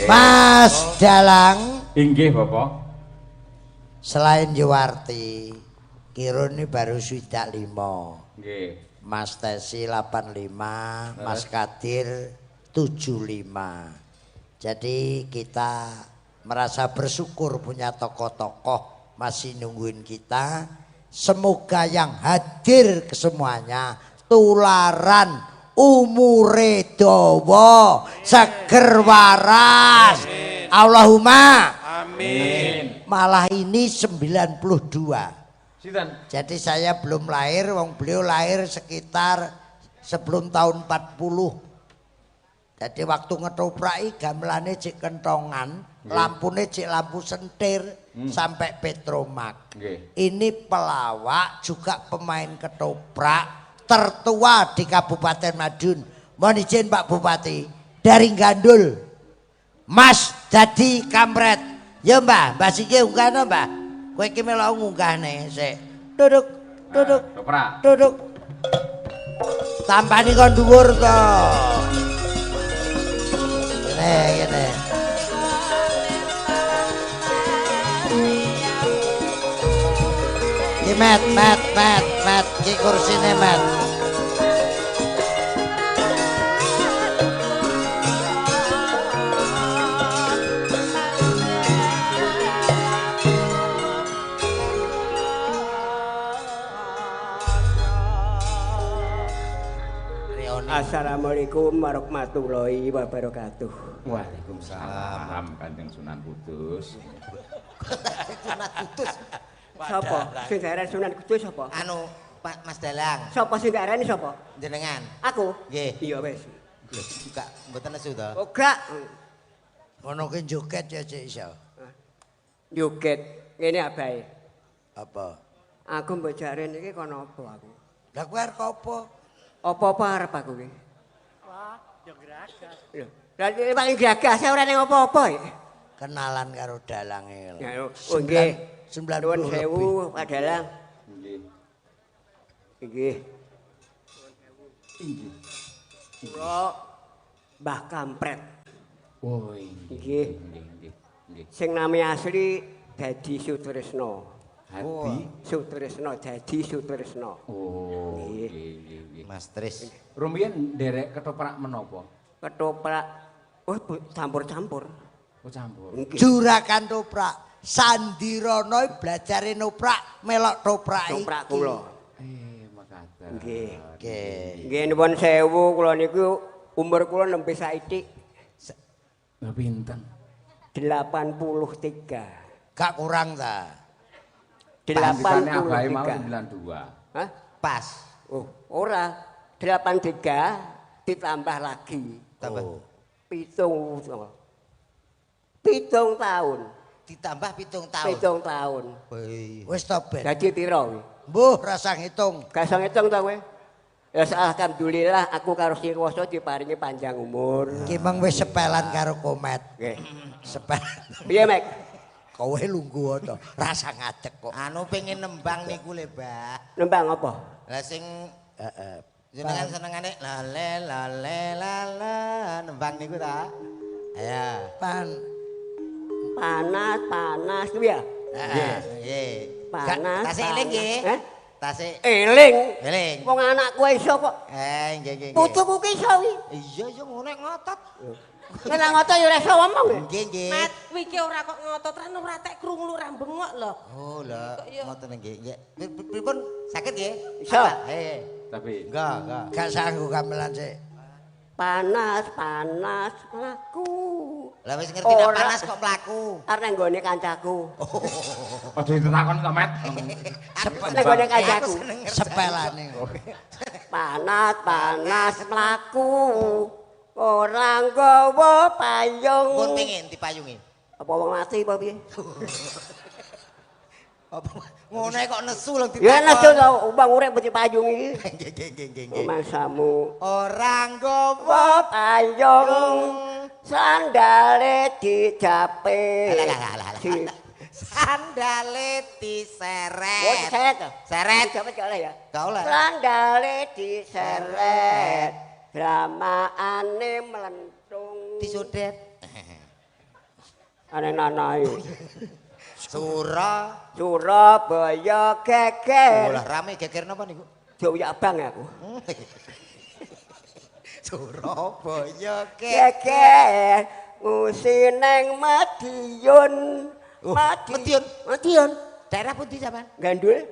Mas Dalang.
Inggih, Bapak.
Selain Yuwarti, Kirun ini baru 65.
Nggih.
Mas Tesi 85, Mas Kadir 75. Jadi kita merasa bersyukur punya tokoh-tokoh masih nungguin kita. Semoga yang hadir kesemuanya tularan umure dawa, seger waras. Allahumma
amin.
Malah ini 92.
Sinten?
Jadi saya belum lahir, wong beliau lahir sekitar sebelum tahun 40. Jadi waktu ngetopraki gamelane cek kentongan, lampune cek lampu sentir sampai Petromak. Ini pelawak juga pemain ketoprak tertua di Kabupaten Madiun. Mohon izin Pak Bupati, dari Gandul. Mas Dadi Kampret. Ya Mbah, Mbah siki unggahno Mbah. Kowe iki melok ngunggahne sik. Duduk, duduk.
Ketoprak.
Duduk. Tampani kon dhuwur to. Ngene, ngene. Ki met, met, met, met, ki kursine met.
Assalamualaikum warahmatullahi wabarakatuh.
Waalaikumsalam Kanjeng Sunan Kudus.
Sunan Kudus.
Sapa? Sing diarani Sunan Kudus sapa?
Anu Pak Mas Dalang.
Sapa sing diarani sapa?
Jenengan.
Aku?
Nggih.
Iya wis.
Gak mboten nesu to?
Oh gak.
Ngono ki joget ya cek iso.
Joget ngene abahe.
Apa?
Aku mbok jare niki kono apa aku?
Lah kowe arep apa?
Apa-apa arep aku ki.
Wah, yo gragas.
Lho, lah paling gragas ora ning apa-apa ya.
Kenalan karo dalange.
Ya, oh nggih.
90
Nuwun
lebih.
sewu Pak Dalang.
Nggih.
Nggih. Nggih. Kula Mbah Kampret.
Oh nggih.
Nggih.
Nggih, nggih. Nggih.
Sing nami asli Dadi Sutresno.
Hadi
Sutresno, Dadi Sutresno.
Oh,
Nggih.
nggih, nggih, nggih.
Mas Tris.
Rumiyin nderek ketoprak menapa?
Ketoprak oh campur-campur.
Oh, campur.
Nggih.
Juragan toprak. Sandirono blajare noprak melok toprak iki.
Ketoprak kula.
Makaten.
Nggih.
Nggih.
Nggih nuwun sewu kula niku umur kula nembe saiki
Lha pinten?
83.
Gak kurang ta?
Pandikane abahe mau
83.
92.
Hah?
Pas.
Oh, ora. 83 ditambah lagi.
Tambah.
Oh.
7 tahun.
Ditambah 7 tahun.
7 tahun.
Wih.
Wis to ben.
Dadi pira kuwi?
Mbuh rasa ngitung.
Gak iso ngitung to kowe? Ya alhamdulillah aku karo sing kuwasa diparingi panjang umur.
Ki meng wis sepelan karo komet.
Nggih.
Sepelan.
Piye, Mek?
Kowe lungguh to, rasa ngadeg kok.
Anu pengen nembang niku le, Mbah.
Nembang apa?
Lah sing
Heeh.
jenengan senengane lale lale lala nembang niku ta? Ayo.
Pan.
Panas, panas kuwi ya?
Nggih. Nggih.
Panas.
Tasik eling nggih.
Heh?
Tasik
Eling.
eling.
Wong anakku iso kok.
Nggih nggih.
Putuku ki iso kuwi.
Iya iya ngono nek ngotot.
Nek ngotot ya ora iso ngomong.
Nggih nggih.
Mat, kuwi iki ora kok ngotot ran ora tek krungu ora bengok lho.
Oh lho,
Kok ya?
ngoten nggih. Nggih. Pripun saged nggih?
Iso.
Heh.
Tapi
Enggak, enggak.
Gak sanggup gamelan sik.
Panas, panas mlaku.
Lah wis ngerti nek
Ora.
panas kok mlaku.
Arep nang nggone kancaku.
aja ditakon to, Met.
Nang nggone kancaku.
Sepelane.
Panas, panas mlaku. Ora nggawa payung.
Pun pengin dipayungi.
Apa wong mati apa piye?
Apa ngono kok nesu lho ditakon.
Ya nesu to, wong urip mesti payung iki.
Nggih nggih nggih nggih nggih.
Masamu.
Ora nggawa
Payung sandale dijape.
Alah, alah, alah, alah. Sandale diseret.
Oh, diseret to?
Seret.
Dijape gak oleh ya?
Gak oleh.
Sandale diseret. Dramaane melentung.
Disodet.
Aneh-aneh.
Sura.
Surabaya geger.
Olah rame geger napa niku?
Dioyak abang aku.
Surabaya
Geger ngusi neng Madiun.
Oh,
Madiun.
Madiun.
Madiun.
Daerah pundi sampean?
Gandul.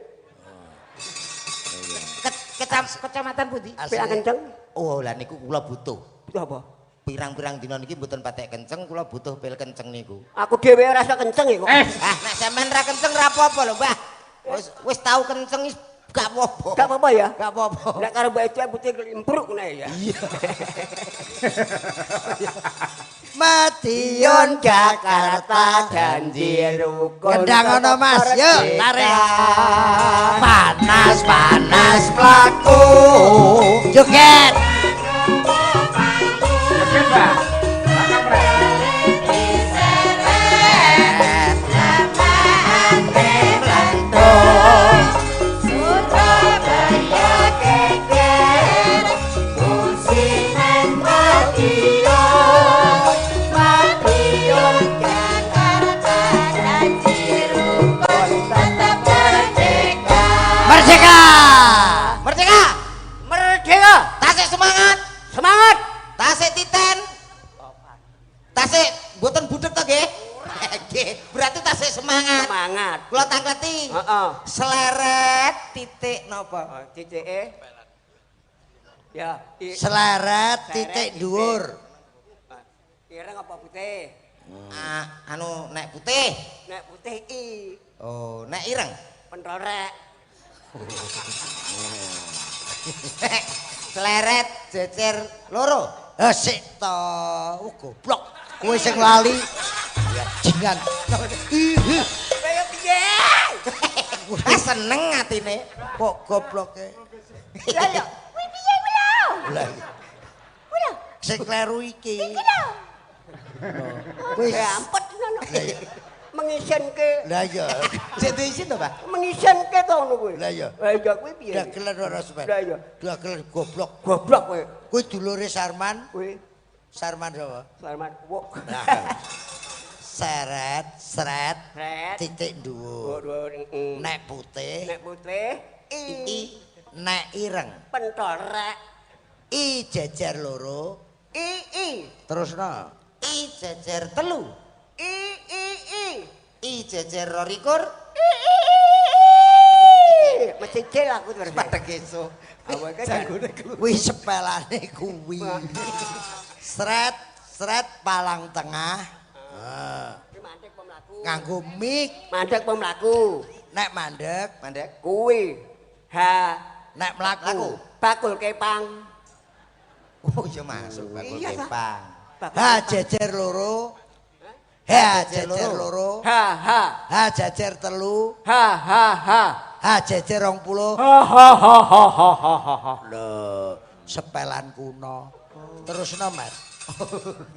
Kecamatan pundi?
Pirang kenceng.
Oh, lah niku kula butuh.
Butuh apa?
Pirang-pirang dina niki mboten patek kenceng, kula butuh pil kenceng niku.
Aku dhewe ora iso kenceng iku.
Ah, nek sampean ra kenceng ra apa-apa lho, Mbah. Wis tau kenceng wis gak apa-apa.
Gak apa-apa ya?
Gak apa-apa.
Nek karo mbok itu putih klimpruk ngene ya.
Iya. Madiun Jakarta
janji rukun.
Kendang ana Mas, yuk tarik. Panas panas mlaku. Joget.
Joget, Mbak. Lakam rek.
Merdeka.
Merdeka!
Merdeka.
Tasik semangat.
Semangat.
Tasik titen. Tasik mboten budheg to nggih? Nggih, berarti tasik semangat.
Semangat.
Kula tangkleti.
Heeh.
Seleret titik napa?
Oh, titike. Ya,
Seleret titik dhuwur.
Ireng apa putih?
Ah, anu nek putih.
Nek putih i
Oh, nek ireng.
pentorek.
Seleret jejer loro.
Eh sik to, oh, goblok. Kowe sing lali. Ya jingan.
Kaya piye?
Ah seneng atine.
Kok gobloke?
Lah ya, kuwi piye kuwi lho?
Lah. Sing kleru iki. Wis.
Gampet ngono. Mengisenke.
Lah iya.
Sik duwe isin to, Pak?
Mengisenke to ngono kuwi.
Lah iya.
Lah iya kuwi piye?
Dagelan ora sampean.
Lah iya.
Dagelan goblok.
Goblok kowe.
Kuwi dulure Sarman.
Kuwi
Sarman sapa?
Sarman. Wok.
Seret, seret,
Seret.
titik dhuwur.
Dhuwur, heeh.
Nek putih,
Nek putih i
i, nek ireng,
pentorek.
I jejer loro,
I i
terusno.
I jejer telu.
I i i.
I jejer 22.
Mesti cil aku terus.
Padha esuk.
Awake kan.
Kuwi sepelane kuwi. Seret, seret palang tengah. Heeh.
Mandek apa mlaku?
Nganggo mik,
Mandek apa mlaku?
nek mandek,
Mandek.
Kuwi. H
nek mlaku.
bakul kepang.
Oh iya masuk bakul
Iya, ta.
kepang.
Bakul
H jejer loro. H jejer loro.
H H
H jejer telu.
H H H.
H jejer 20.
H H H H H H H.
Lho, sepelan kuno. Terusno, Mas.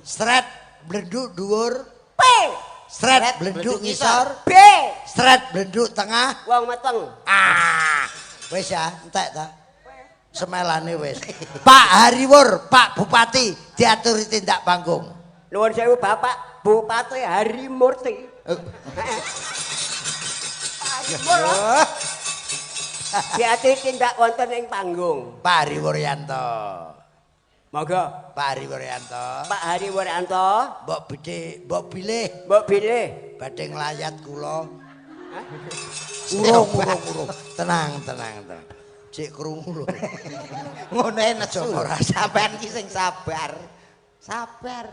Sret blenduk dhuwur,
P
sret blenduk ngisor,
B
sret blenduk tengah.
wong meteng.
Ah, wis ya, entek ta. Semelane wis. Pak Hariwur, Pak Bupati diaturi tindak panggung.
Nuwun sewu Bapak Bupati Harimurti. Pak Diaturi tindak wonten ing panggung.
Pak Hariwuryanto.
Monggo
Pak Hariwuryanto.
Pak Hariwuryanto,
Mbok bidhe, mbok bilih
mbok bilih
badhe nglayat kula. Urung, urung, urung. Tenang, tenang, tenang. Cek krungu lho.
Ngono e nesu.
Ora.
Sampean ki sing sabar. Sabar.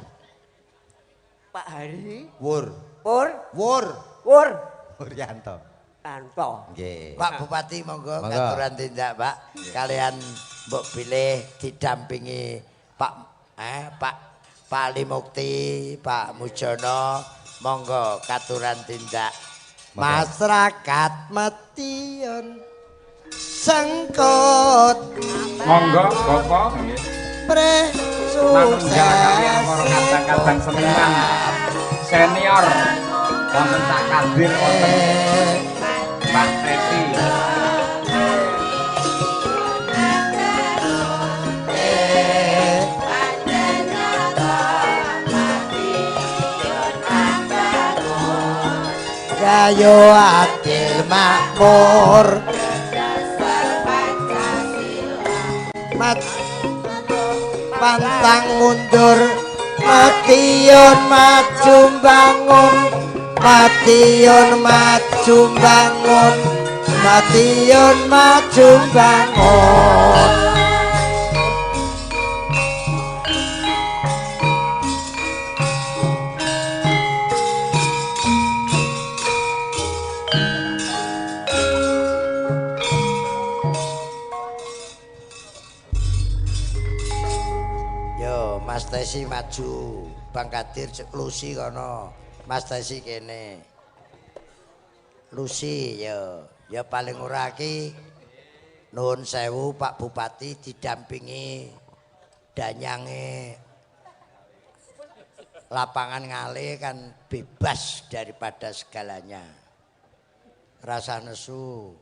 Pak Hari
Wur.
Pur
Wur.
Wur
Wuryanto.
Anto.
Nggih.
Pak Bupati monggo
Monggo.
katuran tindak Pak. Kalian mbok bilih didampingi Pak Pak Pak Ali Mukti, Pak Mujono, monggo katuran tindak. Masyarakat Madiun sengkut
Monggo Bapak nggih.
pre
Manunggal kaliyan para kadang-kadang seniman senior wonten Cak Kadir wonten Mbak Teti.
Gayo adil makmur. Mat pantang mundur, Madiun maju bangun, Madiun maju bangun, Madiun maju bangun. Yo, Mas Tesi maju, Bang Kadir Lusi kono, Mas Tesi kene. Lusi yo, ya paling ora iki nuwun sewu Pak Bupati didampingi danyange lapangan Ngale kan bebas daripada segalanya. Rasa nesu.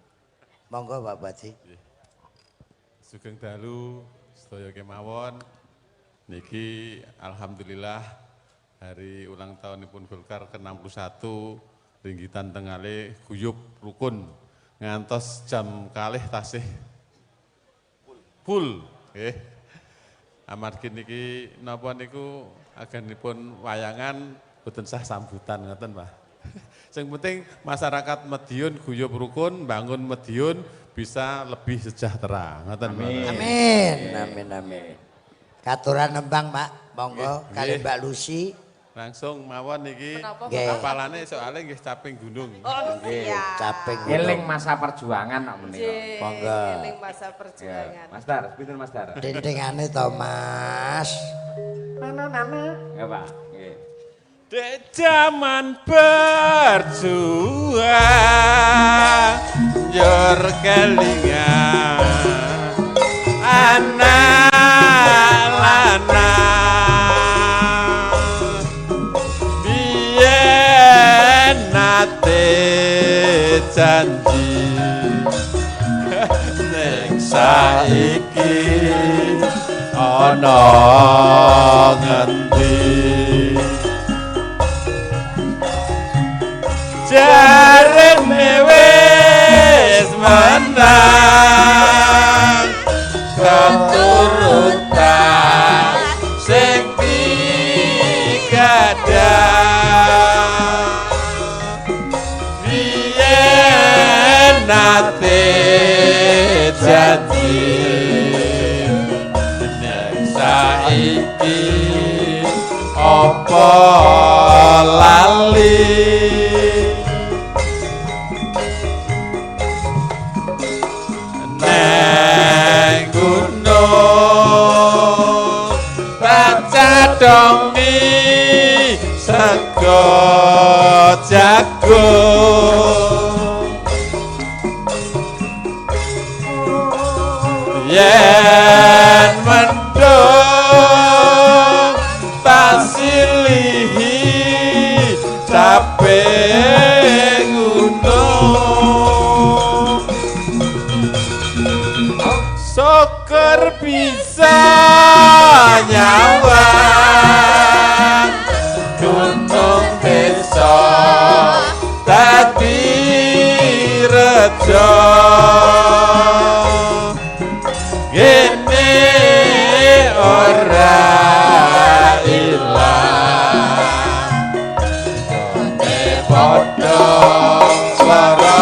Monggo Pak Bupati.
Sugeng dalu sedaya kemawon. Niki alhamdulillah hari ulang tahunipun Golkar ke-61 Ringgitan Tengale guyub rukun ngantos jam kalih tasih full nggih. Amargi niki napa niku agenipun wayangan boten sah sambutan ngoten Pak. Sing penting masyarakat Madiun guyub rukun, bangun Madiun bisa lebih sejahtera ngoten Pak.
Amin. Amin amin. Katuran nembang Pak, monggo kali Mbak Lusi.
Langsung mawon niki apalane soalnya nggih caping gunung.
Oh
nggih, caping gunung.
Eling masa perjuangan kok menika.
Monggo.
Eling masa perjuangan.
Mas Dar, pinten Mas Dar?
Dindingane to Mas.
Nana. Nggih Pak, nggih.
Dek jaman berjuang njur kelingan anak lanang biyen nate janji ning saiki ana ngendi jarene wis menang keturutan sing pigadah biyen nate janji nek saiki apa lali neng gunung pacadongi sego jagung yen mendung tak silihi capek gunung syukur bisa nyawang gunung desa dadi rejo gene ora ilang gone padha lara.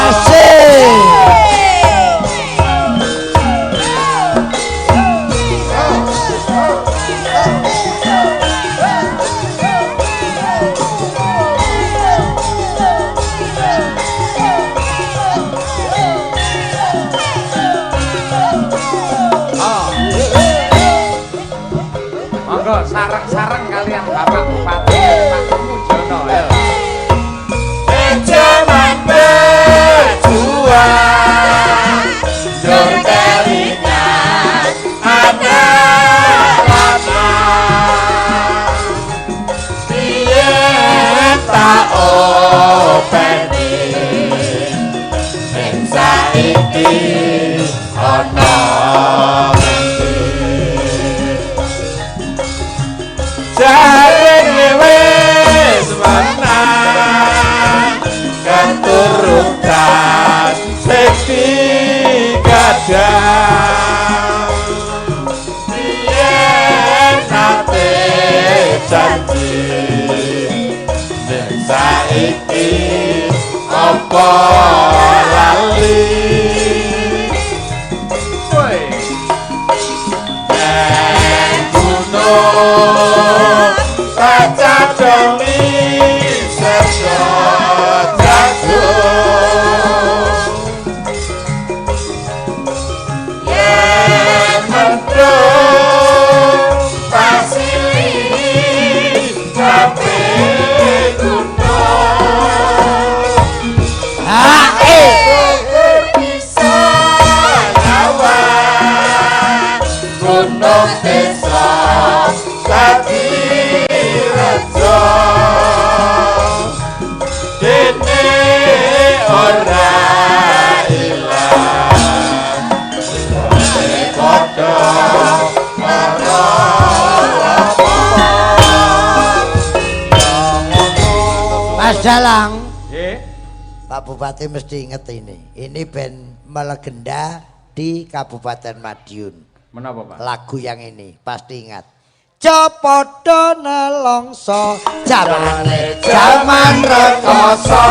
Asik.
Monggo sareng-sareng kalian Bapak Bupati Pak Mujono ya.
Jaman berjuang njur kelingan anak lanang biyen tak openi ning saiki ana ngendi jarene wis menang keturutan sing digadah Saiki apa lali
Woi.
Neng gunung kacadongi sedot jagung yen mendung pasili kabeh gunung
Hae.
Bisa ngawang gunung desa dadi rejo dene ora ilang padha karo
Mas Dalang.
Nggih.
Pak Bupati mesti inget ini. Ini band melegenda di Kabupaten Madiun.
Menapa, Pak?
Lagu yang ini pasti ingat. Cepodo nelongso jamane jaman rekoso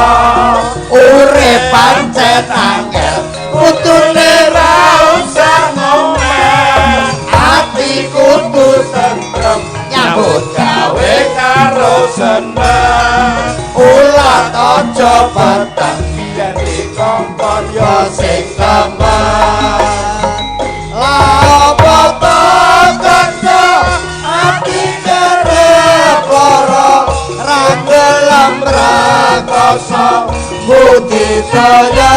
urip pancen angel putune ra usah ngomel ati kudu tentrem nyambut
gawe karo seneng
ulat aja peteng
yen dikongkon
ya sing temen lha apa to kanca ati kerep lara ra gelem rekoso budidaya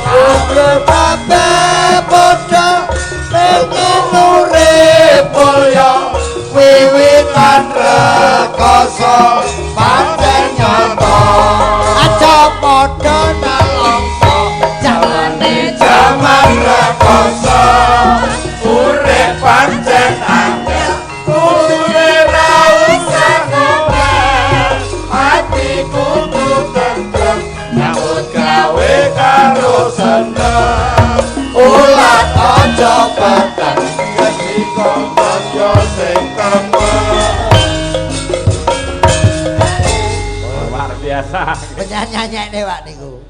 urip kabeh padha pengen urip mulya wiwitan rekoso pancen nyata aja padha nelongso jamane
jaman rekoso urip pancen angel kudune ra usah ngomel ati kudu tentrem nyambut gawe karo seneng
ulat aja peteng
yen dikongkon yo sing temen.
Luar biasa.
Penyanyi-nyanyi Pak niku.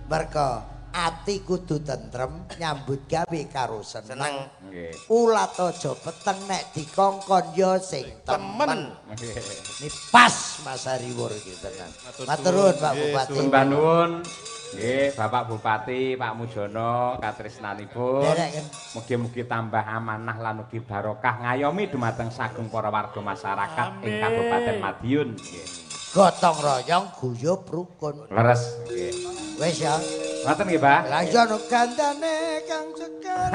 Mergo ati kudu tentrem nyambut gawe karo seneng.
Seneng.
Nggih.
Ulat aja peteng nek dikongkon ya sing temen.
Nggih.
Ini pas Mas Hariwur iki tenan. Matur nuwun Pak
Nggih,
Bupati.
Sembah nuwun. Nggih, Bapak Bupati, Pak Mujono, katresnanipun.
Derek kan.
Mugi-mugi tambah amanah lan ugi barokah ngayomi dumateng sagung para warga masyarakat ing Kabupaten Madiun. Nggih.
Gotong royong guyub rukun.
Leres. Nggih.
Wis ya.
Ngoten nggih, Pak.
Lah iya no gandane Kang Sekar.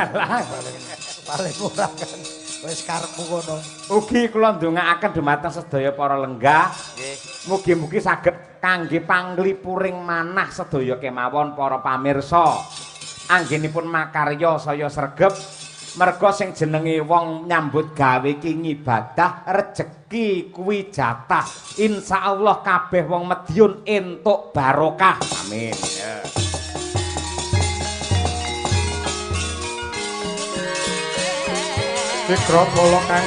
Paling murah kan. Wis karepmu kono.
Ugi kula ndongaaken dumateng sedaya para lenggah. Mugi-mugi saged kangge panglipuring manah sedaya kemawon para pamirsa. Anggenipun makarya saya sregep merga sing jenenge wong nyambut gawe iki ngibadah rejeki kuwi jatah. Insyaallah kabeh wong Madiun entuk barokah. Amin. Ya.
Sikra kula kang